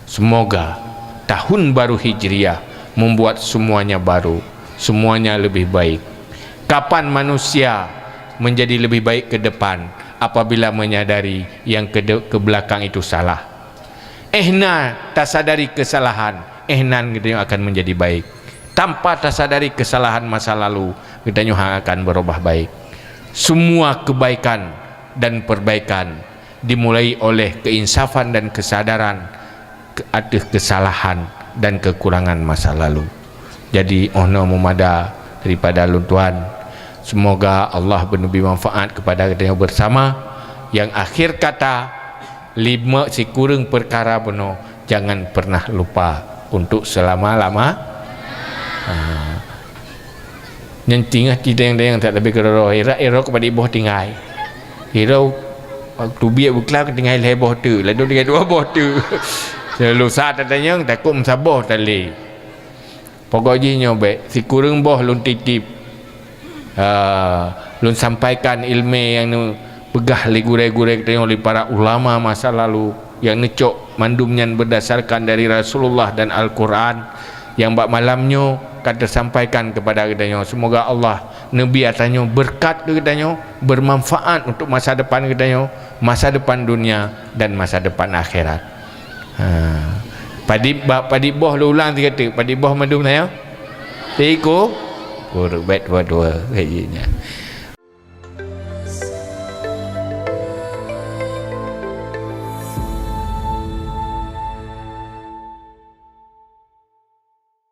Semoga tahun baru Hijriah membuat semuanya baru, semuanya lebih baik. Kapan manusia menjadi lebih baik ke depan? Apabila menyadari yang ke, ke belakang itu salah. Éh na tasadari kesalahan, éh nan geutanyoe akan menjadi baik. Tanpa tasadari kesalahan masa lalu, geutanyoe hana akan berubah baik. Semua kebaikan dan perbaikan dimulai oleh keinsafan dan kesadaran ke-, ateueh kesalahan dan kekurangan masa lalu. Jadi, 'oh noe meumada daripada lôn tuan. Semoga Allah beuneubri manfaat kepada geutanyoe bersama. Yang akhir kata, lima sikureueng perkara bunoe, jangan pernah lupa untuk selama-lama. Ha. Nyan tinggai tideng-deng that leubeh keudroe-droe. Ira, ira keu padit boh tinggai. Ira, teubiet beuklam tinggai lhée boh teuk, ladôm tinggai dua boh teuk. Seulusa tatanyong, takot meusaboh tali. Pokok jih nyoe bék, sikureueng boh lôn titip. Ah, lôn sampaikan iéleumé nyang neupeugah lé gurée-gurée geutanyoe, lé para ulama masa lalu, nyang neucok mandum nyan berdasarkan dari Rasulullah dan Al-Quran. Nyang bak malam nyoe ka teusampaikan keupada geutanyoe. Semoga Allah neubri geutanyoe beureukat keu geutanyoe, bermanfaat untuk masa depan geutanyoe, masa depan dunia dan masa depan akhirat. Ha. Padit ba-, padit boh lôn ulang sigoe teuk, padit boh mandum tanyoe? Siku? Kureueng bet dua-dua, kayaknya.